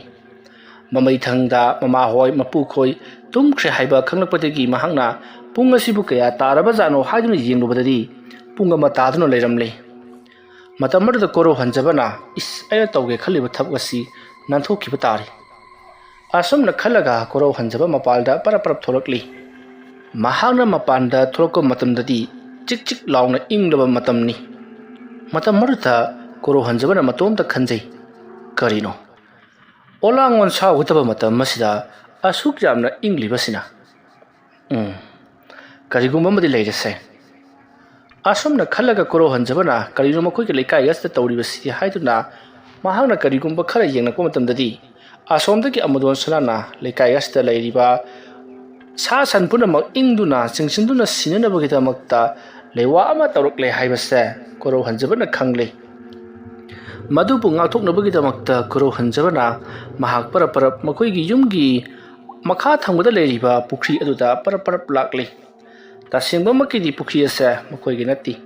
ꯃꯃꯩꯊꯪꯗ ꯃꯃꯥ ꯍꯣꯏ ꯃꯄꯨ ꯈꯣꯏ ꯇꯨꯝꯈ꯭ꯔꯦ ꯍꯥꯏꯕ ꯈꯪꯂꯛꯄꯗꯒꯤ ꯃꯍꯥꯛꯅ ꯄꯨꯡ ꯑꯁꯤꯕꯨ ꯀꯌꯥ ꯇꯥꯔꯕꯖꯥꯠꯅꯣ ꯍꯥꯏꯗꯨꯅ ꯌꯦꯡꯂꯨꯕꯗꯗꯤ ꯄꯨꯡ ꯑꯃ ꯇꯥꯗꯨꯅ ꯂꯩꯔꯝꯂꯦ꯫ ꯃꯇꯝ ꯑꯗꯨꯗ ꯀꯣꯔꯧ ꯍꯟꯖꯕꯅ, "ꯏꯁ, ꯑꯩꯅ ꯇꯧꯒꯦ ꯈꯜꯂꯤꯕ ꯊꯕꯛ ꯑꯁꯤ ꯅꯥꯟꯊꯣꯛꯈꯤꯕ ꯇꯥꯔꯦ꯫" ꯑꯁꯨꯝꯅ ꯈꯜꯂꯒ ꯀꯣꯔꯧ ꯍꯟꯖꯕ ꯃꯄꯥꯟꯗ ꯄꯔꯞ ꯄꯔꯞ ꯊꯣꯛꯂꯛꯂꯤ꯫ ꯃꯍꯥꯛꯅ ꯃꯄꯥꯟꯗ ꯊꯣꯛꯂꯛꯄ ꯃꯇꯝꯗꯗꯤ ꯆꯤꯛ ꯆꯤꯛ ꯂꯥꯎꯅ ꯏꯪꯂꯕ ꯃꯇꯝꯅꯤ꯫ ꯃꯇꯝ ꯑꯗꯨꯗ ꯀꯣꯔꯧꯍꯟꯖꯕꯅ ꯃꯇꯣꯝꯇ ꯈꯟꯖꯩ, "ꯀꯔꯤꯅꯣ? ꯑꯣꯂꯥꯡ ꯑꯣꯟꯁꯥꯎꯒꯗꯕ ꯃꯇꯝ ꯑꯁꯤꯗ ꯑꯁꯨꯛ ꯌꯥꯝꯅ ꯏꯪꯂꯤꯕꯁꯤꯅ? ꯎꯝ, ꯀꯔꯤꯒꯨꯝꯕ ꯑꯃꯗꯤ ꯂꯩꯔꯦꯁꯦ"꯫ ꯑꯁꯨꯝꯅ ꯈꯜꯂꯒ ꯀꯣꯔꯧꯍꯟꯖꯕꯅ ꯀꯔꯤꯅꯣ ꯃꯈꯣꯏꯒꯤ ꯂꯩꯀꯥꯏ ꯑꯁꯤꯗ ꯇꯧꯔꯤꯕꯁꯤ ꯍꯥꯏꯗꯨꯅ ꯃꯍꯥꯛꯅ ꯀꯔꯤꯒꯨꯝꯕ ꯈꯔ ꯌꯦꯡꯂꯛꯄ ꯃꯇꯝꯗꯗꯤ, ꯑꯁꯣꯝꯗꯒꯤ ꯑꯃꯨꯗꯣꯟ ꯁꯅꯥꯅ ꯂꯩꯀꯥꯏ ꯑꯁꯤꯗ ꯂꯩꯔꯤꯕ ꯁꯥ ꯁꯟ ꯄꯨꯝꯅꯃꯛ ꯏꯪꯗꯨꯅ ꯆꯤꯡꯁꯤꯟꯗꯨꯅ ꯁꯤꯅꯅꯕꯒꯤꯗꯃꯛꯇ ꯂꯩꯋꯥ ꯑꯃ ꯇꯧꯔꯛꯂꯦ ꯍꯥꯏꯕꯁꯦ ꯀꯣꯔꯧꯍꯟꯖꯕꯅ ꯈꯪꯂꯦ꯫ ꯃꯗꯨꯕꯨ ꯉꯥꯛꯊꯣꯛꯅꯕꯒꯤꯗꯃꯛꯇ ꯀꯣꯔꯧꯍꯟꯖꯕꯅ ꯃꯍꯥꯛ ꯄꯔꯞ ꯄꯔꯞ ꯃꯈꯣꯏꯒꯤ ꯌꯨꯝꯒꯤ ꯃꯈꯥ ꯊꯪꯕꯗ ꯂꯩꯔꯤꯕ ꯄꯨꯈ꯭ꯔꯤ ꯑꯗꯨꯗ ꯄꯔꯞ ꯄꯔꯞ ꯂꯥꯛꯂꯤ꯫ ꯇꯁꯦꯡꯕꯃꯛꯀꯤꯗꯤ ꯄꯨꯈ꯭ꯔꯤ ꯑꯁꯦ ꯃꯈꯣꯏꯒꯤ ꯅꯠꯇꯦ꯫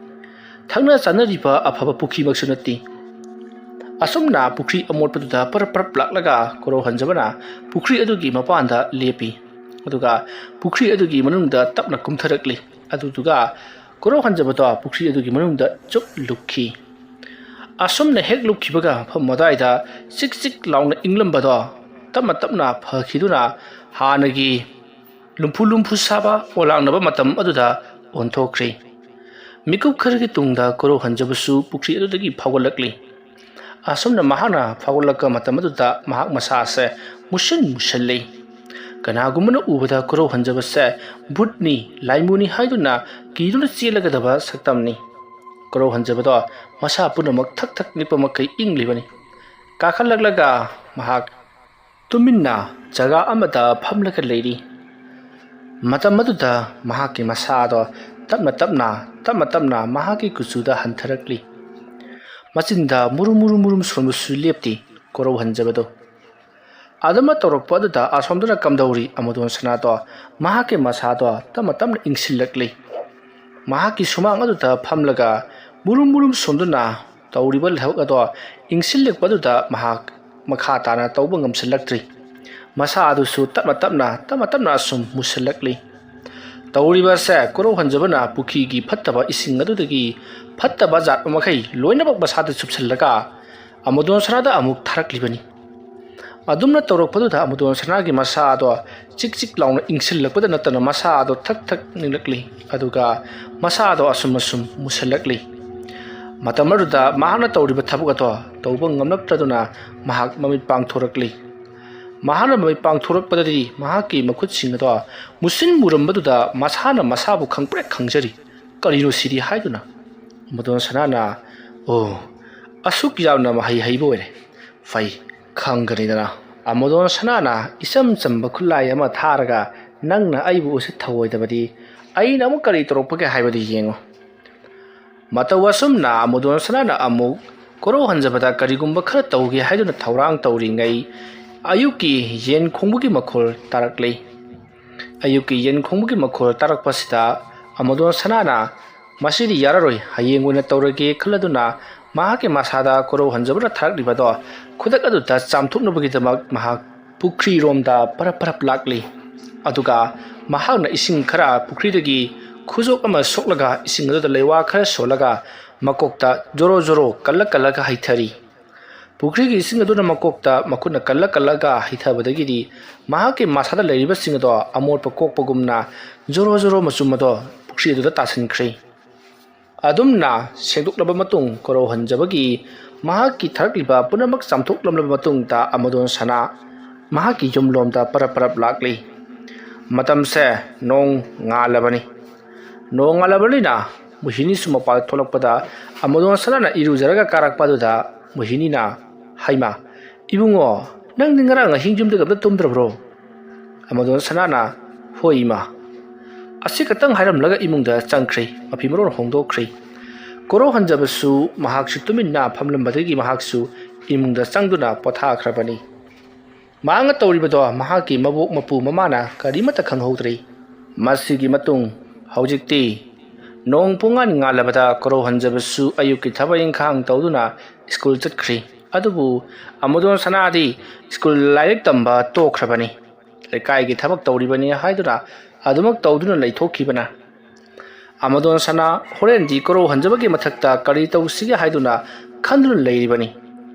ꯊꯛꯅ ꯆꯥꯅꯔꯤꯕ ꯑꯐꯕ ꯄꯨꯈ꯭ꯔꯤꯃꯛꯁꯨ ꯅꯠꯇꯦ꯫ ꯑꯁꯨꯝꯅ ꯄꯨꯈ꯭ꯔꯤ ꯑꯃꯣꯠꯄꯗꯨꯗ ꯄꯔꯞ ꯄꯔꯞ ꯂꯥꯛꯂꯒ ꯀꯣꯔꯧꯍꯟꯖꯕꯅ ꯄꯨꯈ꯭ꯔꯤ ꯑꯗꯨꯒꯤ ꯃꯄꯥꯟꯗ ꯂꯦꯞꯄꯤ꯫ ꯑꯗꯨꯒ ꯄꯨꯈ꯭ꯔꯤ ꯑꯗꯨꯒꯤ ꯃꯅꯨꯡꯗ ꯇꯞꯅ ꯀꯨꯝꯊꯔꯛꯂꯤ꯫ ꯑꯗꯨꯗꯨꯒ ꯀꯣꯔꯧꯍꯟꯖꯕꯗꯣ ꯄꯨꯈ꯭ꯔꯤ ꯑꯗꯨꯒꯤ ꯃꯅꯨꯡꯗ ꯆꯨꯞ ꯂꯨꯞꯈꯤ꯫ ꯑꯁꯨꯝꯅ ꯍꯦꯛ ꯂꯨꯞꯈꯤꯕꯒ ꯃꯐꯝ ꯑꯗꯨꯋꯥꯏꯗ ꯆꯤꯛ ꯆꯤꯛ ꯂꯥꯎꯅ ꯏꯪꯂꯝꯕꯗꯣ ꯇꯞꯅ ꯇꯞꯅ ꯐꯈꯤꯗꯨꯅ ꯍꯥꯟꯅꯒꯤ ꯂꯨꯝꯐꯨ ꯂꯨꯝꯐꯨ ꯁꯥꯕ ꯑꯣꯂꯥꯡꯅꯕ ꯃꯇꯝ ꯑꯗꯨꯗ ꯑꯣꯟꯊꯣꯛꯈ꯭ꯔꯦ꯫ ꯃꯤꯀꯨꯞ ꯈꯔꯒꯤ ꯇꯨꯡꯗ ꯀꯣꯔꯧꯍꯟꯖꯕꯁꯨ ꯄꯨꯈ꯭ꯔꯤ ꯑꯗꯨꯗꯒꯤ ꯐꯥꯎꯒꯠꯂꯛꯂꯤ꯫ ꯑꯁꯨꯝꯅ ꯃꯍꯥꯛꯅ ꯐꯥꯎꯒꯠꯂꯛꯄ ꯃꯇꯝ ꯑꯗꯨꯗ ꯃꯍꯥꯛ ꯃꯁꯥꯁꯦ ꯃꯨꯁꯤꯟ ꯃꯨꯁꯜꯂꯤ꯫ ꯀꯅꯥꯒꯨꯝꯕꯅ ꯎꯕꯗ ꯀꯣꯔꯧꯍꯟꯖꯕꯁꯦ ꯚꯨꯠꯅꯤ, ꯂꯥꯏꯃꯨꯅꯤ ꯍꯥꯏꯗꯨꯅ ꯀꯤꯗꯨꯅ ꯆꯦꯜꯂꯒꯗꯕ ꯁꯛꯇꯝꯅꯤ꯫ ꯀꯣꯔꯧꯍꯟꯖꯕꯗꯣ ꯃꯁꯥ ꯄꯨꯝꯅꯃꯛ ꯊꯛ ꯊꯛ ꯅꯤꯛꯄ ꯃꯈꯩ ꯏꯪꯂꯤꯕꯅꯤ꯫ ꯀꯥꯈꯠꯂꯛꯂꯒ ꯃꯍꯥꯛ ꯇꯨꯃꯤꯟꯅ ꯖꯒꯥ ꯑꯃꯗ ꯐꯝꯂꯒ ꯂꯩꯔꯤ꯫ ꯃꯇꯝ ꯑꯗꯨꯗ ꯃꯍꯥꯛꯀꯤ ꯃꯁꯥꯗꯣ ꯇꯞꯅ ꯇꯞꯅ, ꯇꯞꯅ ꯇꯞꯅ ꯃꯍꯥꯛꯀꯤ ꯀꯨꯆꯨꯗ ꯍꯟꯊꯔꯛꯂꯤ꯫ ꯃꯆꯤꯟꯗ ꯃꯨꯔꯨꯝ ꯃꯨꯔꯨꯝ ꯃꯨꯔꯨꯝ ꯁꯣꯟꯕꯁꯨ ꯂꯦꯞꯇꯦ ꯀꯣꯔꯧꯍꯟꯖꯕꯗꯣ꯫ ꯑꯗꯨꯃ ꯇꯧꯔꯛꯄ ꯑꯗꯨꯗ ꯑꯁꯣꯝꯗꯅ ꯀꯝꯗꯧꯔꯤ ꯑꯃꯨꯗꯣꯟ ꯁꯅꯥꯗꯣ ꯃꯍꯥꯛꯀꯤ ꯃꯁꯥꯗꯣ ꯇꯞꯅ ꯇꯞꯅ ꯏꯪꯁꯤꯜꯂꯛꯂꯤ꯫ ꯃꯍꯥꯛꯀꯤ ꯁꯨꯃꯥꯡ ꯑꯗꯨꯗ ꯐꯝꯂꯒ ꯃꯨꯔꯨꯝ ꯃꯨꯔꯨꯝ ꯁꯣꯟꯗꯨꯅ ꯇꯧꯔꯤꯕ ꯊꯕꯛ ꯑꯗꯣ ꯏꯪꯁꯤꯜꯂꯛꯄ ꯑꯗꯨꯗ ꯃꯍꯥꯛ ꯃꯈꯥ ꯇꯥꯅ ꯇꯧꯕ ꯉꯝꯁꯤꯜꯂꯛꯇ꯭ꯔꯤ꯫ ꯃꯁꯥ ꯑꯗꯨꯁꯨ ꯇꯞꯅ ꯇꯞꯅ, ꯇꯞꯅ ꯇꯞꯅ ꯑꯁꯨꯝ ꯃꯨꯁꯤꯜꯂꯛꯂꯤ꯫ ꯇꯧꯔꯤꯕ ꯑꯁꯦ ꯀꯣꯔꯧꯍꯟꯖꯕꯅ ꯄꯨꯈ꯭ꯔꯤꯒꯤ ꯐꯠꯇꯕ ꯏꯁꯤꯡ ꯑꯗꯨꯗꯒꯤ ꯐꯠꯇꯕ ꯖꯥꯠ ꯃꯈꯩ ꯂꯣꯏꯅꯃꯛ ꯃꯁꯥꯗ ꯆꯨꯞꯁꯤꯜꯂꯒ ꯑꯃꯨꯗꯣꯟ ꯁꯅꯥꯗ ꯑꯃꯨꯛ ꯊꯥꯔꯛꯂꯤꯕꯅꯤ꯫ ꯑꯗꯨꯝꯅ ꯇꯧꯔꯛꯄꯗꯨꯗ ꯑꯃꯨꯗꯣꯟ ꯁꯅꯥꯒꯤ ꯃꯁꯥ ꯑꯗꯣ ꯆꯤꯛ ꯆꯤꯛ ꯂꯥꯎꯅ ꯏꯪꯁꯤꯜꯂꯛꯄꯗ ꯅꯠꯇꯅ ꯃꯁꯥ ꯑꯗꯣ ꯊꯛ ꯊꯛ ꯅꯤꯛꯂꯛꯂꯤ꯫ ꯑꯗꯨꯒ ꯃꯁꯥ ꯑꯗꯣ ꯑꯁꯨꯝ ꯑꯁꯨꯝ ꯃꯨꯁꯜꯂꯛꯂꯤ꯫ ꯃꯇꯝ ꯑꯗꯨꯗ ꯃꯍꯥꯛꯅ ꯇꯧꯔꯤꯕ ꯊꯕꯛ ꯑꯗꯣ ꯇꯧꯕ ꯉꯝꯂꯛꯇ꯭ꯔꯗꯨꯅ ꯃꯍꯥꯛ ꯃꯃꯤꯠ ꯄꯥꯡꯊꯣꯔꯛꯂꯤ꯫ ꯃꯍꯥꯛꯅ ꯃꯃꯤꯠ ꯄꯥꯡꯊꯣꯔꯛꯄꯗꯗꯤ ꯃꯍꯥꯛꯀꯤ ꯃꯈꯨꯠꯁꯤꯡ ꯑꯗꯣ ꯃꯨꯁꯤꯟ ꯃꯨꯔꯝꯕꯗꯨꯗ ꯃꯁꯥꯅ ꯃꯁꯥꯕꯨ ꯈꯪꯄ꯭ꯔꯦꯛ ꯈꯪꯖꯔꯤ꯫ "ꯀꯔꯤꯅꯣ ꯁꯤꯗꯤ?" ꯍꯥꯏꯗꯨꯅ ꯑꯃꯨꯗꯣꯟ ꯁꯅꯥꯅ, "ꯑꯣ, ꯑꯁꯨꯛ ꯌꯥꯝꯅ ꯃꯍꯩ ꯍꯩꯕ ꯑꯣꯏꯔꯦ꯫ ꯐꯩ, ꯈꯪꯒꯅꯤꯗꯅ꯫" ꯑꯃꯨꯗꯣꯟ ꯁꯅꯥꯅ ꯏꯆꯝ ꯆꯝꯕ ꯈꯨꯠꯂꯥꯏ ꯑꯃ ꯊꯥꯔꯒ, "ꯅꯪꯅ ꯑꯩꯕꯨ ꯎꯁꯤꯠ ꯊꯑꯣꯏꯗꯕꯗꯤ ꯑꯩꯅ ꯑꯃꯨꯛ ꯀꯔꯤ ꯇꯧꯔꯛꯄꯒꯦ ꯍꯥꯏꯕꯗꯨ ꯌꯦꯡꯉꯨ꯫" ꯃꯇꯧ ꯑꯁꯨꯝꯅ ꯑꯃꯨꯗꯣꯟ ꯁꯅꯥꯅ ꯑꯃꯨꯛ ꯀꯣꯔꯧꯍꯟꯖꯕꯗ ꯀꯔꯤꯒꯨꯝꯕ ꯈꯔ ꯇꯧꯒꯦ ꯍꯥꯏꯗꯨꯅ ꯊꯧꯔꯥꯡ ꯇꯧꯔꯤꯉꯩ, ꯑꯌꯨꯛꯀꯤ ꯌꯦꯟ ꯈꯣꯡꯕꯒꯤ ꯃꯈꯣꯜ ꯇꯥꯔꯛꯂꯤ꯫ ꯑꯌꯨꯛꯀꯤ ꯌꯦꯟ ꯈꯣꯡꯕꯒꯤ ꯃꯈꯣꯜ ꯇꯥꯔꯛꯄꯁꯤꯗ ꯑꯃꯨꯗꯣꯟ ꯁꯅꯥꯅ, "ꯃꯁꯤꯗꯤ ꯌꯥꯔꯔꯣꯏ, ꯍꯌꯦꯡ ꯑꯣꯏꯅ ꯇꯧꯔꯒꯦ" ꯈꯜꯂꯗꯨꯅ ꯃꯍꯥꯛꯀꯤ ꯃꯁꯥꯗ ꯀꯣꯔꯧꯍꯟꯖꯕꯅ ꯊꯥꯔꯛꯂꯤꯕꯗꯣ ꯈꯨꯗꯛ ꯑꯗꯨꯗ ꯆꯥꯝꯊꯣꯛꯅꯕꯒꯤꯗꯃꯛ ꯃꯍꯥꯛ ꯄꯨꯈ꯭ꯔꯤꯔꯣꯝꯗ ꯄꯔꯞ ꯄꯔꯞ ꯂꯥꯛꯂꯤ꯫ ꯑꯗꯨꯒ ꯃꯍꯥꯛꯅ ꯏꯁꯤꯡ ꯈꯔ ꯄꯨꯈ꯭ꯔꯤꯗꯒꯤ ꯈꯨꯖꯣꯞ ꯑꯃ ꯁꯣꯛꯂꯒ ꯏꯁꯤꯡ ꯑꯗꯨꯗ ꯂꯩꯋꯥ ꯈꯔ ꯁꯣꯜꯂꯒ ꯃꯀꯣꯛꯇ ꯖꯣꯔꯣ ꯖꯣꯔꯣ ꯀꯜꯂ ꯀꯜꯂꯒ ꯍꯩꯊꯔꯤ꯫ ꯄꯨꯈ꯭ꯔꯤꯒꯤ ꯏꯁꯤꯡ ꯑꯗꯨꯅ ꯃꯀꯣꯛꯇ ꯃꯈꯨꯠꯅ ꯀꯜꯂ ꯀꯜꯂꯒ ꯍꯩꯊꯕꯗꯒꯤꯗꯤ ꯃꯍꯥꯛꯀꯤ ꯃꯁꯥꯗ ꯂꯩꯔꯤꯕꯁꯤꯡ ꯑꯗꯣ ꯑꯃꯣꯠꯄ ꯀꯣꯛꯄꯒꯨꯝꯅ ꯖꯣꯔꯣ ꯖꯣꯔꯣ ꯃꯆꯨꯝ ꯑꯗꯣ ꯄꯨꯈ꯭ꯔꯤ ꯑꯗꯨꯗ ꯇꯥꯁꯤꯟꯈ꯭ꯔꯦ꯫ ꯑꯗꯨꯝꯅ ꯁꯦꯡꯗꯣꯛꯂꯕ ꯃꯇꯨꯡ, ꯀꯣꯔꯧꯍꯟꯖꯕꯒꯤ ꯃꯍꯥꯛꯀꯤ ꯊꯥꯔꯛꯂꯤꯕ ꯄꯨꯝꯅꯃꯛ ꯆꯥꯝꯊꯣꯛꯂꯝꯂꯕ ꯃꯇꯨꯡꯗ ꯑꯃꯨꯗꯣꯟ ꯁꯅꯥ ꯃꯍꯥꯛꯀꯤ ꯌꯨꯝꯂꯣꯝꯗ ꯄꯔꯞ ꯄꯔꯞ ꯂꯥꯛꯂꯤ꯫ ꯃꯇꯝꯁꯦ ꯅꯣꯡ ꯉꯥꯜꯂꯕꯅꯤ꯫ ꯅꯣꯡ ꯉꯥꯜꯂꯕꯅꯤꯅ ꯃꯣꯍꯤꯅꯤꯁꯨ ꯃꯄꯥꯟ ꯊꯣꯛꯂꯛꯄꯗ ꯑꯃꯨꯗꯣꯟ ꯁꯅꯥꯅ ꯏꯔꯨꯖꯔꯒ ꯀꯥꯔꯛꯄ ꯑꯗꯨꯗ ꯃꯣꯍꯤꯅꯤꯅ, "ꯍꯩꯃꯥ, ꯏꯕꯨꯡꯉꯣ, ꯅꯪꯗꯤ ꯉꯔꯥꯡ ꯑꯍꯤꯡ ꯌꯨꯝꯗꯒ ꯑꯝꯇ ꯇꯨꯝꯗ꯭ꯔꯕ꯭ꯔꯣ?" ꯑꯃꯨꯗꯣꯟ ꯁꯅꯥꯅ, "ꯍꯣꯏ ꯏꯃꯥ, ꯑꯁꯤ ꯈꯛꯇꯪ" ꯍꯥꯏꯔꯝꯂꯒ ꯏꯃꯨꯡꯗ ꯆꯪꯈ꯭ꯔꯦ꯫ ꯃꯐꯤ ꯃꯔꯣꯟ ꯍꯣꯡꯗꯣꯛꯈ꯭ꯔꯦ꯫ ꯀꯣꯔꯧꯍꯟꯖꯕꯁꯨ ꯃꯍꯥꯛꯁꯨ ꯇꯨꯃꯤꯟꯅ ꯐꯝꯂꯝꯕꯗꯒꯤ ꯃꯍꯥꯛꯁꯨ ꯏꯃꯨꯡꯗ ꯆꯪꯗꯨꯅ ꯄꯣꯊꯥꯈ꯭ꯔꯕꯅꯤ꯫ ꯃꯍꯥꯛꯅ ꯇꯧꯔꯤꯕꯗꯣ ꯃꯍꯥꯛꯀꯤ ꯃꯕꯣꯛ ꯃꯄꯨ ꯃꯃꯥꯅ ꯀꯔꯤꯃꯠꯇ ꯈꯪꯍꯧꯗ꯭ꯔꯤ꯫ ꯃꯁꯤꯒꯤ ꯃꯇꯨꯡ ꯍꯧꯖꯤꯛꯇꯤ ꯅꯣꯡ ꯄꯨꯡꯉꯥꯟ ꯉꯥꯜꯂꯕꯗ ꯀꯣꯔꯧꯍꯟꯖꯕꯁꯨ ꯑꯌꯨꯛꯀꯤ ꯊꯕꯛ ꯏꯪꯈꯥꯡ ꯇꯧꯗꯨꯅ ꯁ꯭ꯀꯨꯜ ꯆꯠꯈ꯭ꯔꯤ꯫ ꯑꯗꯨꯕꯨ ꯑꯃꯨꯗꯣꯟ ꯁꯅꯥꯗꯤ ꯁ꯭ꯀꯨꯜ ꯂꯥꯏꯔꯤꯛ ꯇꯝꯕ ꯇꯣꯛꯈ꯭ꯔꯕꯅꯤ꯫ ꯂꯩꯀꯥꯏꯒꯤ ꯊꯕꯛ ꯇꯧꯔꯤꯕꯅꯤ ꯍꯥꯏꯗꯨꯅ ꯑꯗꯨꯃꯛ ꯇꯧꯗꯨꯅ ꯂꯩꯊꯣꯛꯈꯤꯕꯅ ꯑꯃꯗꯣꯟ ꯁꯅꯥ ꯍꯣꯔꯦꯟꯗꯤ ꯀꯣꯔꯧꯍꯟꯖꯕꯒꯤ ꯃꯊꯛꯇ ꯀꯔꯤ ꯇꯧꯁꯤꯒꯦ ꯍꯥꯏꯗꯨꯅ ꯈꯟꯗꯨꯅ ꯂꯩꯔꯤꯕꯅꯤ꯫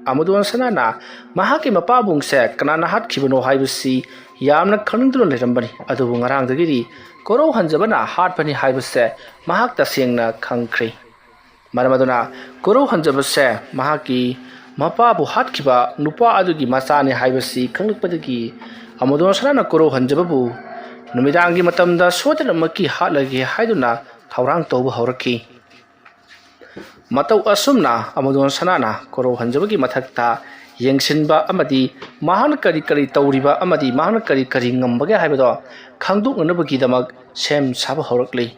ꯑꯃꯗꯣꯟ ꯁꯅꯥꯅ ꯃꯍꯥꯛꯀꯤ ꯃꯄꯥꯕꯨꯡꯁꯦ ꯀꯅꯥꯅ ꯍꯥꯠꯈꯤꯕꯅꯣ ꯍꯥꯏꯕꯁꯤ ꯌꯥꯝꯅ ꯈꯪꯅꯤꯡꯗꯨꯅ ꯂꯩꯔꯝꯕꯅꯤ꯫ ꯑꯗꯨꯕꯨ ꯉꯔꯥꯡꯗꯒꯤꯗꯤ ꯀꯣꯔꯧ ꯍꯟꯖꯕꯅ ꯍꯥꯠꯄꯅꯤ ꯍꯥꯏꯕꯁꯦ ꯃꯍꯥꯛ ꯇꯁꯦꯡꯅ ꯈꯪꯈ꯭ꯔꯦ꯫ ꯃꯔꯝ ꯑꯗꯨꯅ ꯀꯣꯔꯧ ꯍꯟꯖꯕꯁꯦ ꯃꯍꯥꯛꯀꯤ ꯃꯄꯥꯕꯨ ꯍꯥꯠꯈꯤꯕ ꯅꯨꯄꯥ ꯑꯗꯨꯒꯤ ꯃꯆꯥꯅꯤ ꯍꯥꯏꯕꯁꯤ ꯈꯪꯂꯛꯄꯗꯒꯤ ꯑꯃꯗꯣꯟ ꯁꯅꯥꯅ ꯀꯣꯔꯧ ꯍꯟꯖꯕꯕꯨ ꯅꯨꯃꯤꯗꯥꯡꯒꯤ ꯃꯇꯝꯗ ꯁꯣꯏꯗꯅꯃꯛꯀꯤ ꯍꯥꯠꯂꯒꯦ ꯍꯥꯏꯗꯨꯅ ꯊꯧꯔꯥꯡ ꯇꯧꯕ ꯍꯧꯔꯛꯈꯤ꯫ ꯃꯇꯧ ꯑꯁꯨꯝꯅ ꯑꯃꯗꯣꯟ ꯁꯅꯥꯅ ꯀꯣꯔꯧ ꯍꯟꯖꯕꯒꯤ ꯃꯊꯛꯇ ꯌꯦꯡꯁꯤꯟꯕ ꯑꯃꯗꯤ ꯃꯍꯥꯛꯅ ꯀꯔꯤ ꯀꯔꯤ ꯇꯧꯔꯤꯕ ꯑꯃꯗꯤ ꯃꯍꯥꯛꯅ ꯀꯔꯤ ꯀꯔꯤ ꯉꯝꯕꯒꯦ ꯍꯥꯏꯕꯗꯣ ꯈꯪꯗꯣꯛꯅꯅꯕꯒꯤꯗꯃꯛ ꯁꯦꯝ ꯁꯥꯕ ꯍꯧꯔꯛꯂꯤ꯫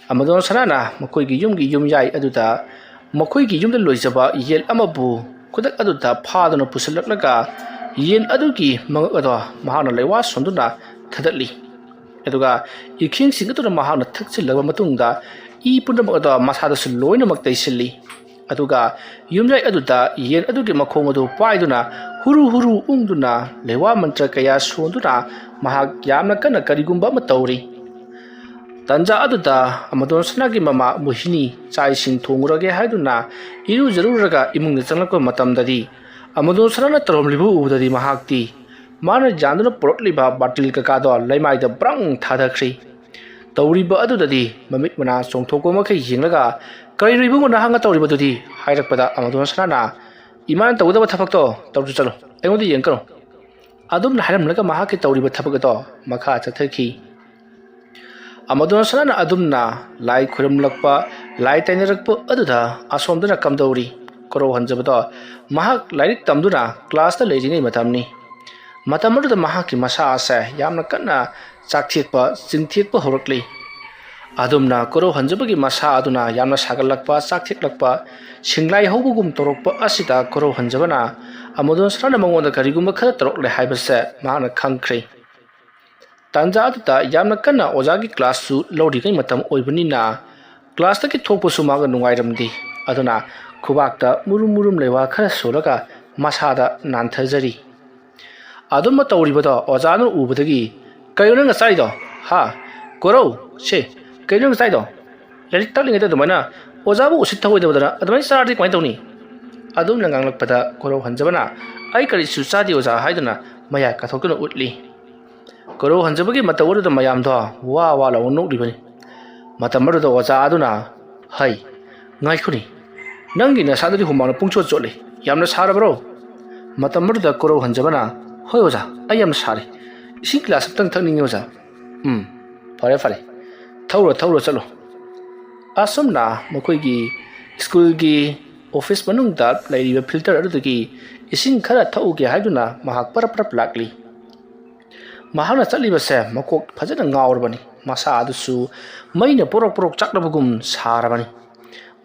ꯑꯃꯗꯣꯟ ꯁꯅꯥꯅ ꯃꯈꯣꯏꯒꯤ ꯌꯨꯝꯒꯤ ꯌꯨꯝꯌꯥꯏ ꯑꯗꯨꯗ ꯃꯈꯣꯏꯒꯤ ꯌꯨꯝꯗ ꯂꯣꯏꯖꯕ ꯌꯦꯟ ꯑꯃꯕꯨ ꯈꯨꯗꯛ ꯑꯗꯨꯗ ꯐꯥꯗꯨꯅ ꯄꯨꯁꯤꯜꯂꯛꯂꯒ ꯌꯦꯟ ꯑꯗꯨꯒꯤ ꯃꯉꯛ ꯑꯗꯣ ꯃꯍꯥꯛꯅ ꯂꯩꯋꯥ ꯁꯣꯟꯗꯨꯅ ꯊꯥꯗꯠꯂꯤ꯫ ꯑꯗꯨꯒ ꯏꯈꯤꯡꯁꯤꯡ ꯑꯗꯨꯅ ꯃꯍꯥꯛꯅ ꯊꯛꯆꯤꯜꯂꯕ ꯃꯇꯨꯡꯗ ꯏ ꯄꯨꯝꯅꯃꯛ ꯑꯗꯣ ꯃꯁꯥꯗꯁꯨ ꯂꯣꯏꯅꯃꯛ ꯇꯩꯁꯤꯜꯂꯤ꯫ ꯑꯗꯨꯒ ꯌꯨꯝꯌꯥꯏ ꯑꯗꯨꯗ ꯌꯦꯟ ꯑꯗꯨꯒꯤ ꯃꯈꯣꯡ ꯑꯗꯨ ꯄꯥꯏꯗꯨꯅ ꯍꯨꯔꯨ ꯍꯨꯔꯨ ꯎꯪꯗꯨꯅ ꯂꯩꯋꯥ ꯃꯟꯇ꯭ꯔ ꯀꯌꯥ ꯁꯣꯟꯗꯨꯅ ꯃꯍꯥꯛ ꯌꯥꯝꯅ ꯀꯟꯅ ꯀꯔꯤꯒꯨꯝꯕ ꯑꯃ ꯇꯧꯔꯤ꯫ ꯇꯟꯖꯥ ꯑꯗꯨꯗ ꯑꯃꯗꯣꯟ ꯁꯅꯥꯒꯤ ꯃꯃꯥ ꯃꯣꯍꯤꯅꯤ ꯆꯥꯛ ꯏꯁꯤꯡ ꯊꯣꯡꯉꯨꯔꯒꯦ ꯍꯥꯏꯗꯨꯅ ꯏꯔꯨꯖꯔꯨꯔꯒ ꯏꯃꯨꯡꯗ ꯆꯪꯂꯛꯄ ꯃꯇꯝꯗꯗꯤ ꯑꯃꯗꯣꯟ ꯁꯅꯥꯅ ꯇꯧꯔꯝꯂꯤꯕ ꯎꯕꯗꯗꯤ ꯃꯍꯥꯛꯇꯤ ꯃꯥꯅ ꯌꯥꯟꯗꯨꯅ ꯄꯨꯔꯛꯂꯤꯕ ꯕꯥꯇꯤꯜ ꯀꯀꯥꯗꯣ ꯂꯩꯃꯥꯏꯗ ꯕ꯭ꯔꯪ ꯊꯥꯗꯈ꯭ꯔꯤ꯫ ꯇꯧꯔꯤꯕ ꯑꯗꯨꯗꯗꯤ ꯃꯃꯤꯠ ꯃꯅꯥ ꯆꯣꯡꯊꯣꯛꯄ ꯃꯈꯩ ꯌꯦꯡꯂꯒ, "ꯀꯔꯤꯅꯣ ꯏꯕꯨꯡꯉꯣ ꯅꯍꯥꯛꯅ ꯇꯧꯔꯤꯕꯗꯨꯗꯤ?" ꯍꯥꯏꯔꯛꯄꯗ ꯑꯃꯗꯣꯟ ꯁꯅꯥꯅ, "ꯏꯃꯥꯅ ꯇꯧꯒꯗꯕ ꯊꯕꯛꯇꯣ ꯇꯧꯔꯨ ꯆꯠꯂꯣ, ꯑꯩꯉꯣꯟꯗ ꯌꯦꯡꯀꯅꯨ"꯫ ꯑꯗꯨꯝꯅ ꯍꯥꯏꯔꯝꯂꯒ ꯃꯍꯥꯛꯀꯤ ꯇꯧꯔꯤꯕ ꯊꯕꯛ ꯑꯗꯣ ꯃꯈꯥ ꯆꯠꯊꯈꯤ꯫ ꯑꯃꯗꯣꯟ ꯁꯅꯥꯅ ꯑꯗꯨꯝꯅ ꯂꯥꯏ ꯈꯨꯔꯨꯝꯂꯛꯄ, ꯂꯥꯏ ꯇꯥꯏꯅꯔꯛꯄ ꯑꯗꯨꯗ ꯑꯁꯣꯝꯗꯅ ꯀꯝꯗꯧꯔꯤ? ꯀꯣꯔꯧ ꯍꯟꯖꯕꯗꯣ ꯃꯍꯥꯛ ꯂꯥꯏꯔꯤꯛ ꯇꯝꯗꯨꯅ ꯀ꯭ꯂꯥꯁꯇ ꯂꯩꯔꯤꯉꯩ ꯃꯇꯝꯅꯤ꯫ ꯃꯇꯝ ꯑꯗꯨꯗ ꯃꯍꯥꯛꯀꯤ ꯃꯁꯥ ꯑꯁꯦ ꯌꯥꯝꯅ ꯀꯟꯅ ꯆꯥꯛꯊꯦꯛꯄ, ꯆꯤꯡꯊꯦꯛꯄ ꯍꯧꯔꯛꯂꯤ꯫ ꯑꯗꯨꯝꯅ ꯀꯣꯔꯧ ꯍꯟꯖꯕꯒꯤ ꯃꯁꯥ ꯑꯗꯨꯅ ꯌꯥꯝꯅ ꯁꯥꯒꯠꯂꯛꯄ, ꯆꯥꯛꯊꯦꯛꯂꯛꯄ, ꯁꯤꯡꯂꯥꯏ ꯍꯧꯕꯒꯨꯝ ꯇꯧꯔꯛꯄ ꯑꯁꯤꯗ ꯀꯣꯔꯧ ꯍꯟꯖꯕꯅ ꯑꯃꯗꯣꯟ ꯁꯅꯥꯅ ꯃꯉꯣꯟꯗ ꯀꯔꯤꯒꯨꯝꯕ ꯈꯔ ꯇꯧꯔꯛꯂꯦ ꯍꯥꯏꯕꯁꯦ ꯃꯍꯥꯛꯅ ꯈꯪꯈ꯭ꯔꯦ꯫ ꯇꯥꯟꯖꯥ ꯑꯗꯨꯗ ꯌꯥꯝꯅ ꯀꯟꯅ ꯑꯣꯖꯥꯒꯤ ꯀ꯭ꯂꯥꯁꯁꯨ ꯂꯧꯔꯤꯉꯩ ꯃꯇꯝ ꯑꯣꯏꯕꯅꯤꯅ ꯀ꯭ꯂꯥꯁꯇꯒꯤ ꯊꯣꯛꯄꯁꯨ ꯃꯥꯒ ꯅꯨꯡꯉꯥꯏꯔꯝꯗꯦ꯫ ꯑꯗꯨꯅ ꯈꯨꯕꯥꯛꯇ ꯃꯨꯔꯨꯝ ꯃꯨꯔꯨꯝ ꯂꯩꯋꯥ ꯈꯔ ꯁꯣꯜꯂꯒ ꯃꯁꯥꯗ ꯅꯥꯟꯊꯖꯔꯤ꯫ ꯑꯗꯨꯝꯕ ꯇꯧꯔꯤꯕꯗꯣ ꯑꯣꯖꯥꯅ ꯎꯕꯗꯒꯤ, "ꯀꯩꯅꯣ ꯅꯪꯅ ꯆꯥꯏꯗꯣ? ꯍꯥ? ꯀꯣꯔꯧ, ꯁꯦ, ꯀꯩꯅꯣ ꯅꯪꯅ ꯆꯥꯏꯗꯣ? ꯂꯥꯏꯔꯤꯛ ꯇꯥꯛꯂꯤꯉꯩꯗ ꯑꯗꯨꯃꯥꯏꯅ ꯑꯣꯖꯥꯕꯨ ꯎꯁꯤꯠ ꯊꯑꯣꯏꯗꯕꯗꯅ ꯑꯗꯨꯃꯥꯏꯅ ꯆꯥꯔꯗꯤ ꯀꯃꯥꯏꯅ ꯇꯧꯅꯤ?" ꯑꯗꯨꯝꯅ ꯉꯥꯡꯂꯛꯄꯗ ꯀꯣꯔꯧ ꯍꯟꯖꯕꯅ "ꯑꯩ ꯀꯔꯤꯁꯨ ꯆꯥꯗꯦ ꯑꯣꯖꯥ" ꯍꯥꯏꯗꯨꯅ ꯃꯌꯥ ꯀꯥꯊꯣꯛꯇꯨꯅ ꯎꯠꯂꯤ꯫ ꯀꯣꯔꯧ ꯍꯟꯖꯕꯒꯤ ꯃꯇꯧ ꯑꯗꯨꯗ ꯃꯌꯥꯝꯗꯣ ꯋꯥ ꯋꯥ ꯂꯥꯎꯅ ꯅꯣꯛꯂꯤꯕꯅꯤ꯫ ꯃꯇꯝ ꯑꯗꯨꯗ ꯑꯣꯖꯥ ꯑꯗꯨꯅ "ꯍꯩ, ꯉꯥꯏꯈꯣꯅꯤ, ꯅꯪꯒꯤ ꯅꯁꯥꯗꯨꯗꯤ ꯍꯨꯃꯥꯡꯅ ꯄꯨꯡꯆꯣꯠ ꯆꯣꯠꯂꯤ꯫ ꯌꯥꯝꯅ ꯁꯥꯔꯕ꯭ꯔꯣ?" ꯃꯇꯝ ꯑꯗꯨꯗ ꯀꯣꯔꯧ ꯍꯟꯖꯕꯅ "ꯍꯣꯏ ꯑꯣꯖꯥ, ꯑꯩ ꯌꯥꯝꯅ ꯁꯥꯔꯦ꯫ ꯏꯁꯤꯡ ꯒꯤꯂꯥꯁ ꯑꯝꯇꯪ ꯊꯛꯅꯤꯡꯉꯤ ꯑꯣꯖꯥ꯫" "ꯎꯝ, ꯐꯔꯦ ꯐꯔꯦ, ꯊꯧꯔꯣ ꯊꯧꯔꯣ ꯆꯠꯂꯣ꯫" ꯑꯁꯨꯝꯅ ꯃꯈꯣꯏꯒꯤ ꯁ꯭ꯀꯨꯜꯒꯤ ꯑꯣꯐꯤꯁ ꯃꯅꯨꯡꯗ ꯂꯩꯔꯤꯕ ꯐꯤꯜꯇꯔ ꯑꯗꯨꯗꯒꯤ ꯏꯁꯤꯡ ꯈꯔ ꯊꯛꯎꯒꯦ ꯍꯥꯏꯗꯨꯅ ꯃꯍꯥꯛ ꯄꯔꯞ ꯄꯔꯞ ꯂꯥꯛꯂꯤ꯫ ꯃꯍꯥꯛꯅ ꯆꯠꯂꯤꯕꯁꯦ ꯃꯀꯣꯛ ꯐꯖꯅ ꯉꯥꯎꯔꯕꯅꯤ꯫ ꯃꯁꯥ ꯑꯗꯨꯁꯨ ꯃꯩꯅ ꯄꯣꯔꯣꯛ ꯄꯣꯔꯣꯛ ꯆꯥꯛꯅꯕꯒꯨꯝ ꯁꯥꯔꯕꯅꯤ꯫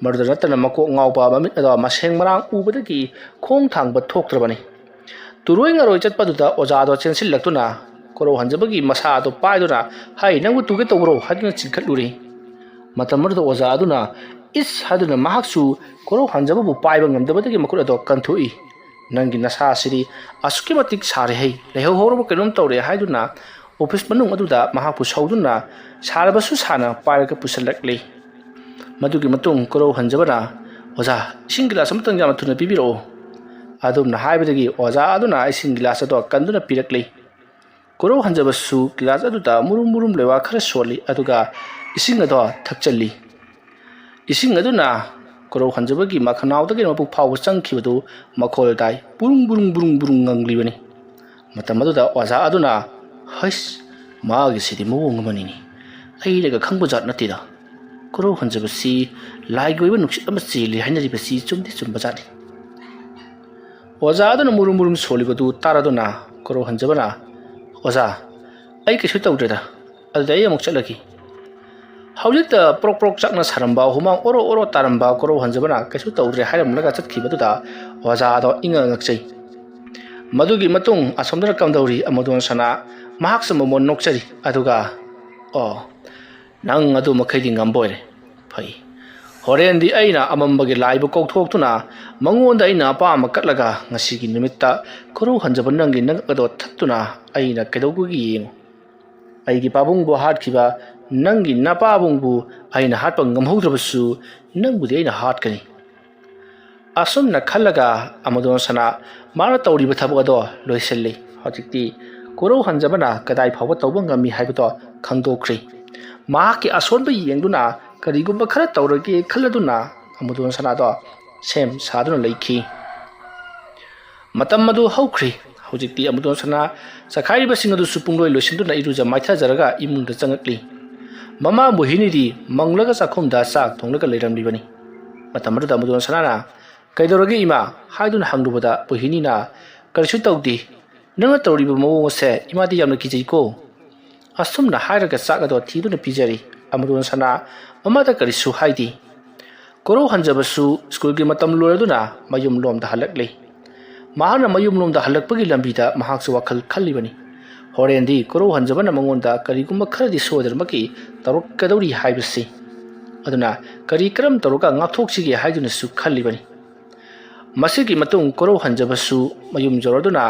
ꯃꯗꯨꯗ ꯅꯠꯇꯅ ꯃꯀꯣꯛ ꯉꯥꯎꯕ ꯃꯃꯤꯠ ꯑꯗꯣ ꯃꯁꯦꯡ ꯃꯔꯥꯡ ꯎꯕꯗꯒꯤ ꯈꯣꯡ ꯊꯥꯡꯕ ꯊꯣꯛꯇ꯭ꯔꯕꯅꯤ꯫ ꯇꯨꯔꯣꯏ ꯉꯥꯔꯣꯏ ꯆꯠꯄꯗꯨꯗ ꯑꯣꯖꯥꯗꯣ ꯆꯦꯟꯁꯤꯜꯂꯛꯇꯨꯅ ꯀꯣꯔꯧ ꯍꯟꯖꯕꯒꯤ ꯃꯁꯥ ꯑꯗꯣ ꯄꯥꯏꯗꯨꯅ "ꯍꯩ, ꯅꯪꯕꯨ ꯇꯨꯒꯦ ꯇꯧꯕ꯭ꯔꯣ?" ꯍꯥꯏꯗꯨꯅ ꯆꯤꯡꯈꯠꯂꯨꯔꯦ꯫ ꯃꯇꯝ ꯑꯗꯨꯗ ꯑꯣꯖꯥ ꯑꯗꯨꯅ "ꯏꯁ" ꯍꯥꯏꯗꯨꯅ ꯃꯍꯥꯛꯁꯨ ꯀꯣꯔꯧ ꯍꯟꯖꯕꯕꯨ ꯄꯥꯏꯕ ꯉꯝꯗꯕꯗꯒꯤ ꯃꯈꯨꯠ ꯑꯗꯣ ꯀꯟꯊꯣꯛꯏ꯫ "ꯅꯪꯒꯤ ꯅꯁꯥ ꯑꯁꯤꯗꯤ ꯑꯁꯨꯛꯀꯤ ꯃꯇꯤꯛ ꯁꯥꯔꯦ ꯍꯩ, ꯂꯩꯍꯧ ꯍꯧꯔꯕ ꯀꯩꯅꯣꯝ ꯇꯧꯔꯦ" ꯍꯥꯏꯗꯨꯅ ꯑꯣꯐꯤꯁ ꯃꯅꯨꯡ ꯑꯗꯨꯗ ꯃꯍꯥꯛꯄꯨ ꯁꯧꯗꯨꯅ ꯁꯥꯔꯕꯁꯨ ꯁꯥꯅ ꯄꯥꯏꯔꯒ ꯄꯨꯁꯤꯜꯂꯛꯂꯤ꯫ ꯃꯗꯨꯒꯤ ꯃꯇꯨꯡ ꯀꯣꯔꯧ ꯍꯟꯖꯕꯅ "ꯑꯣꯖꯥ, ꯏꯁꯤꯡ ꯒꯤꯂꯥꯁ ꯑꯃꯇꯪ ꯌꯥꯝꯅ ꯊꯨꯅ ꯄꯤꯕꯤꯔꯛꯑꯣ꯫" ꯑꯗꯨꯝꯅ ꯍꯥꯏꯕꯗꯒꯤ ꯑꯣꯖꯥ ꯑꯗꯨꯅ ꯏꯁꯤꯡ ꯒꯤꯂꯥꯁ ꯑꯗꯣ ꯀꯟꯗꯨꯅ ꯄꯤꯔꯛꯂꯤ꯫ ꯀꯣꯔꯧ ꯍꯟꯖꯕꯁꯨ ꯒꯤꯂꯥꯁ ꯑꯗꯨꯗ ꯃꯨꯔꯨꯝ ꯃꯨꯔꯨꯝ ꯂꯩꯋꯥ ꯈꯔ ꯁꯣꯜꯂꯤ, ꯑꯗꯨꯒ ꯏꯁꯤꯡ ꯑꯗꯣ ꯊꯛꯆꯜꯂꯤ꯫ ꯏꯁꯤꯡ ꯑꯗꯨꯅ ꯀꯣꯔꯧ ꯍꯟꯖꯕꯒꯤ ꯃꯈꯅꯥꯎꯗꯒꯤ ꯃꯄꯨꯛ ꯐꯥꯎꯕ ꯆꯪꯈꯤꯕꯗꯨ ꯃꯈꯣꯜ ꯇꯥꯏ꯫ ꯕꯨꯔꯨꯡ ꯕꯨꯔꯨꯡ ꯕꯨꯔꯨꯡ ꯕꯨꯔꯨꯡ ꯉꯪꯂꯤꯕꯅꯤ꯫ ꯃꯇꯝ ꯑꯗꯨꯗ ꯑꯣꯖꯥ ꯑꯗꯨꯅ, "ꯍꯩꯁ, ꯃꯥꯒꯤꯁꯤꯗꯤ ꯃꯑꯣꯡ ꯑꯃꯅꯤꯅꯤ꯫ ꯑꯩꯅꯒ ꯈꯪꯕ ꯖꯥꯠ ꯅꯠꯇꯦꯗ꯫ ꯀꯣꯔꯧ ꯍꯟꯖꯕꯁꯤ ꯂꯥꯏꯒꯤ ꯑꯣꯏꯕ ꯅꯨꯡꯁꯤꯠ ꯑꯃ ꯆꯦꯜꯂꯤ ꯍꯥꯏꯅꯔꯤꯕꯁꯤ ꯆꯨꯝꯗꯤ ꯆꯨꯝꯕ ꯖꯥꯠꯅꯤ꯫" ꯑꯣꯖꯥ ꯑꯗꯨꯅ ꯃꯨꯔꯨꯝ ꯃꯨꯔꯨꯝ ꯁꯣꯜꯂꯤꯕꯗꯨ ꯇꯥꯔꯗꯨꯅ ꯀꯣꯔꯧ ꯍꯟꯖꯕꯅ, "ꯑꯣꯖꯥ, ꯑꯩ ꯀꯩꯁꯨ ꯇꯧꯗ꯭ꯔꯦꯗ꯫ ꯑꯗꯨꯗꯤ ꯑꯩ ꯑꯃꯨꯛ ꯆꯠꯂꯒꯦ꯫" ꯍꯧꯖꯤꯛꯇ ꯄ꯭ꯔꯣꯛ ꯄ꯭ꯔꯣꯛ ꯆꯥꯛꯅ ꯁꯥꯔꯝꯕ, ꯍꯨꯃꯥꯡ ꯑꯣꯔꯣ ꯑꯣꯔꯣ ꯇꯥꯔꯝꯕ ꯀꯣꯔꯧ ꯍꯟꯖꯕꯅ ꯀꯩꯁꯨ ꯇꯧꯗ꯭ꯔꯦ ꯍꯥꯏꯔꯝꯂꯒ ꯆꯠꯈꯤꯕꯗꯨꯗ ꯑꯣꯖꯥ ꯑꯗꯣ ꯏꯉꯛ ꯉꯛꯆꯩ꯫ ꯃꯗꯨꯒꯤ ꯃꯇꯨꯡ ꯑꯁꯣꯝꯗꯅ ꯀꯝꯗꯧꯔꯤ? ꯑꯃꯗꯣꯟ ꯁꯅꯥ ꯃꯍꯥꯛꯁꯨ ꯃꯃꯣꯟ ꯅꯣꯛꯆꯔꯤ꯫ ꯑꯗꯨꯒ, "ꯑꯣ, ꯅꯪ ꯑꯗꯨ ꯃꯈꯩꯗꯤ ꯉꯝꯕ ꯑꯣꯏꯔꯦ꯫ ꯐꯩ꯫ ꯍꯣꯔꯦꯟꯗꯤ ꯑꯩꯅ ꯑꯃꯝꯕꯒꯤ ꯂꯥꯏꯕꯨ ꯀꯧꯊꯣꯛꯇꯨꯅ ꯃꯉꯣꯟꯗ ꯑꯩꯅ ꯑꯄꯥꯝꯕ ꯀꯠꯂꯒ ꯉꯁꯤꯒꯤ ꯅꯨꯃꯤꯠꯇ ꯀꯣꯔꯧ ꯍꯟꯖꯕ ꯅꯪꯒꯤ ꯅꯉꯛ ꯑꯗꯣ ꯊꯠꯇꯨꯅ ꯑꯩꯅ ꯀꯩꯗꯧꯕꯒꯤ ꯌꯦꯡꯉꯨ꯫ ꯑꯩꯒꯤ ꯄꯥꯕꯨꯡꯕꯨ ꯍꯥꯠꯈꯤꯕ ꯅꯪꯒꯤ ꯅꯄꯥꯕꯨꯡꯕꯨ ꯑꯩꯅ ꯍꯥꯠꯄ ꯉꯝꯍꯧꯗ꯭ꯔꯕꯁꯨ ꯅꯪꯕꯨꯗꯤ ꯑꯩꯅ ꯍꯥꯠꯀꯅꯤ꯫" ꯑꯁꯨꯝꯅ ꯈꯜꯂꯒ ꯑꯃꯨꯗꯣꯟ ꯁꯅꯥ ꯃꯥꯅ ꯇꯧꯔꯤꯕ ꯊꯕꯛ ꯑꯗꯣ ꯂꯣꯏꯁꯤꯜꯂꯤ꯫ ꯍꯧꯖꯤꯛꯇꯤ ꯀꯣꯔꯧ ꯍꯟꯖꯕꯅ ꯀꯗꯥꯏ ꯐꯥꯎꯕ ꯇꯧꯕ ꯉꯝꯃꯤ ꯍꯥꯏꯕꯗꯣ ꯈꯪꯗꯣꯛꯈ꯭ꯔꯤ꯫ ꯃꯍꯥꯛꯀꯤ ꯑꯁꯣꯟꯕ ꯌꯦꯡꯗꯨꯅ ꯀꯔꯤꯒꯨꯝꯕ ꯈꯔ ꯇꯧꯔꯒꯦ ꯈꯜꯂꯗꯨꯅ ꯑꯃꯨꯗꯣꯟ ꯁꯅꯥꯗꯣ ꯁꯦꯝ ꯁꯥꯗꯨꯅ ꯂꯩꯈꯤ꯫ ꯃꯇꯝ ꯑꯗꯨ ꯍꯧꯈ꯭ꯔꯤ꯫ ꯍꯧꯖꯤꯛꯇꯤ ꯑꯃꯨꯗꯣꯟ ꯁꯅꯥ ꯆꯈꯥꯏꯔꯤꯕꯁꯤꯡ ꯑꯗꯨꯁꯨ ꯄꯨꯡꯂꯣꯏ ꯂꯣꯏꯁꯤꯟꯗꯨꯅ ꯏꯔꯨꯖ ꯃꯥꯏꯊꯖꯔꯒ ꯏꯃꯨꯡꯗ ꯆꯪꯉꯛꯂꯤ꯫ ꯃꯃꯥ ꯃꯣꯍꯤꯅꯤꯗꯤ ꯃꯪꯂꯒ ꯆꯥꯛꯈꯨꯝꯗ ꯆꯥꯛ ꯊꯣꯡꯂꯒ ꯂꯩꯔꯝꯂꯤꯕꯅꯤ꯫ ꯃꯇꯝ ꯑꯗꯨꯗ ꯑꯃꯨꯗꯣꯟ ꯁꯅꯥꯅ, "ꯀꯩꯗꯧꯔꯒꯦ ꯏꯃꯥ?" ꯍꯥꯏꯗꯨꯅ ꯍꯪꯂꯨꯕꯗ ꯃꯣꯍꯤꯅꯤꯅ, "ꯀꯔꯤꯁꯨ ꯇꯧꯗꯦ꯫ ꯅꯪꯅ ꯇꯧꯔꯤꯕ ꯃꯑꯣꯡ ꯑꯁꯦ ꯏꯃꯥꯗꯤ ꯌꯥꯝꯅ ꯀꯤꯖꯩꯀꯣ"꯫ ꯑꯁꯨꯝꯅ ꯍꯥꯏꯔꯒ ꯆꯥꯛ ꯑꯗꯣ ꯊꯤꯗꯨꯅ ꯄꯤꯖꯔꯤ꯫ ꯑꯃꯨꯗꯣꯟ ꯁꯅꯥ ꯃꯃꯥꯗ ꯀꯔꯤꯁꯨ ꯍꯥꯏꯗꯦ꯫ ꯀꯣꯔꯧ ꯍꯟꯖꯕꯁꯨ ꯁ꯭ꯀꯨꯜꯒꯤ ꯃꯇꯝ ꯂꯣꯏꯔꯗꯨꯅ ꯃꯌꯨꯝ ꯂꯣꯝꯗ ꯍꯜꯂꯛꯂꯤ꯫ ꯃꯍꯥꯛꯅ ꯃꯌꯨꯝ ꯂꯣꯝꯗ ꯍꯜꯂꯛꯄꯒꯤ ꯂꯝꯕꯤꯗ ꯃꯍꯥꯛꯁꯨ ꯋꯥꯈꯜ ꯈꯜꯂꯤꯕꯅꯤ꯫ ꯍꯣꯔꯦꯟꯗꯤ ꯀꯣꯔꯧ ꯍꯟꯖꯕꯅ ꯃꯉꯣꯟꯗ ꯀꯔꯤꯒꯨꯝꯕ ꯈꯔꯗꯤ ꯁꯣꯏꯗꯅꯃꯛꯀꯤ ꯇꯧꯔꯛꯀꯗꯧꯔꯤ ꯍꯥꯏꯕꯁꯤ꯫ ꯑꯗꯨꯅ ꯀꯔꯤ ꯀꯔꯝ ꯇꯧꯔꯒ ꯉꯥꯛꯊꯣꯛꯁꯤꯒꯦ ꯍꯥꯏꯗꯨꯅꯁꯨ ꯈꯜꯂꯤꯕꯅꯤ꯫ ꯃꯁꯤꯒꯤ ꯃꯇꯨꯡ ꯀꯣꯔꯧ ꯍꯟꯖꯕꯁꯨ ꯃꯌꯨꯝ ꯌꯧꯔꯗꯨꯅ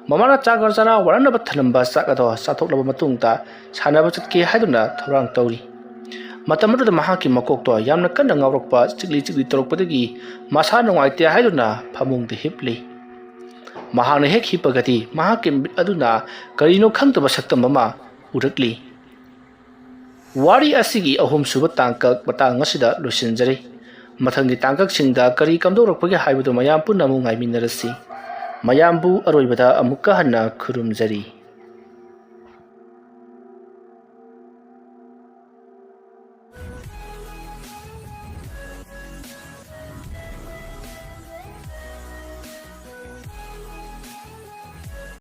ꯃꯃꯥꯅ ꯆꯥꯛ ꯆꯔꯥ ꯋꯥꯅꯅꯕ ꯊꯝꯂꯝꯕ ꯆꯥꯛ ꯑꯗꯣ ꯆꯥꯊꯣꯛꯂꯕ ꯃꯇꯨꯡꯗ ꯁꯥꯟꯅꯕ ꯆꯠꯀꯦ ꯍꯥꯏꯗꯨꯅ ꯊꯧꯔꯥꯡ ꯇꯧꯔꯤ꯫ ꯃꯇꯝ ꯑꯗꯨꯗ ꯃꯍꯥꯛꯀꯤ ꯃꯀꯣꯛꯇꯣ ꯌꯥꯝꯅ ꯀꯟꯅ ꯉꯥꯎꯔꯛꯄ, ꯆꯤꯛꯂꯤ ꯆꯤꯛꯂꯤ ꯇꯧꯔꯛꯄꯗꯒꯤ ꯃꯁꯥ ꯅꯨꯡꯉꯥꯏꯇꯦ ꯍꯥꯏꯗꯨꯅ ꯐꯃꯨꯡꯗ ꯍꯤꯞꯂꯤ꯫ ꯃꯍꯥꯛꯅ ꯍꯦꯛ ꯍꯤꯞꯄꯒꯗꯤ ꯃꯍꯥꯛꯀꯤ ꯃꯤꯠ ꯑꯗꯨꯅ ꯀꯔꯤꯅꯣ ꯈꯪꯗꯕ ꯁꯛꯇꯝ ꯑꯃ ꯎꯔꯛꯂꯤ꯫ ꯋꯥꯔꯤ ꯑꯁꯤꯒꯤ ꯑꯍꯨꯝꯁꯨꯕ ꯇꯥꯡꯀꯛ ꯃꯇꯥꯡ ꯑꯁꯤꯗ ꯂꯣꯏꯁꯤꯟꯖꯔꯤ꯫ ꯃꯊꯪꯒꯤ ꯇꯥꯡꯀꯛꯁꯤꯡꯗ ꯀꯔꯤ ꯀꯝꯗꯧꯔꯛꯄꯒꯦ ꯍꯥꯏꯕꯗꯨ ꯃꯌꯥꯝ ꯄꯨꯟꯅ ꯑꯃꯨꯛ ꯉꯥꯏꯃꯤꯟꯅꯔꯁꯤ꯫ ꯃꯌꯥꯝꯕꯨ ꯑꯔꯣꯏꯕꯗ ꯑꯃꯨꯛꯀ ꯍꯟꯅ ꯈꯨꯔꯨꯝꯖꯔꯤ꯫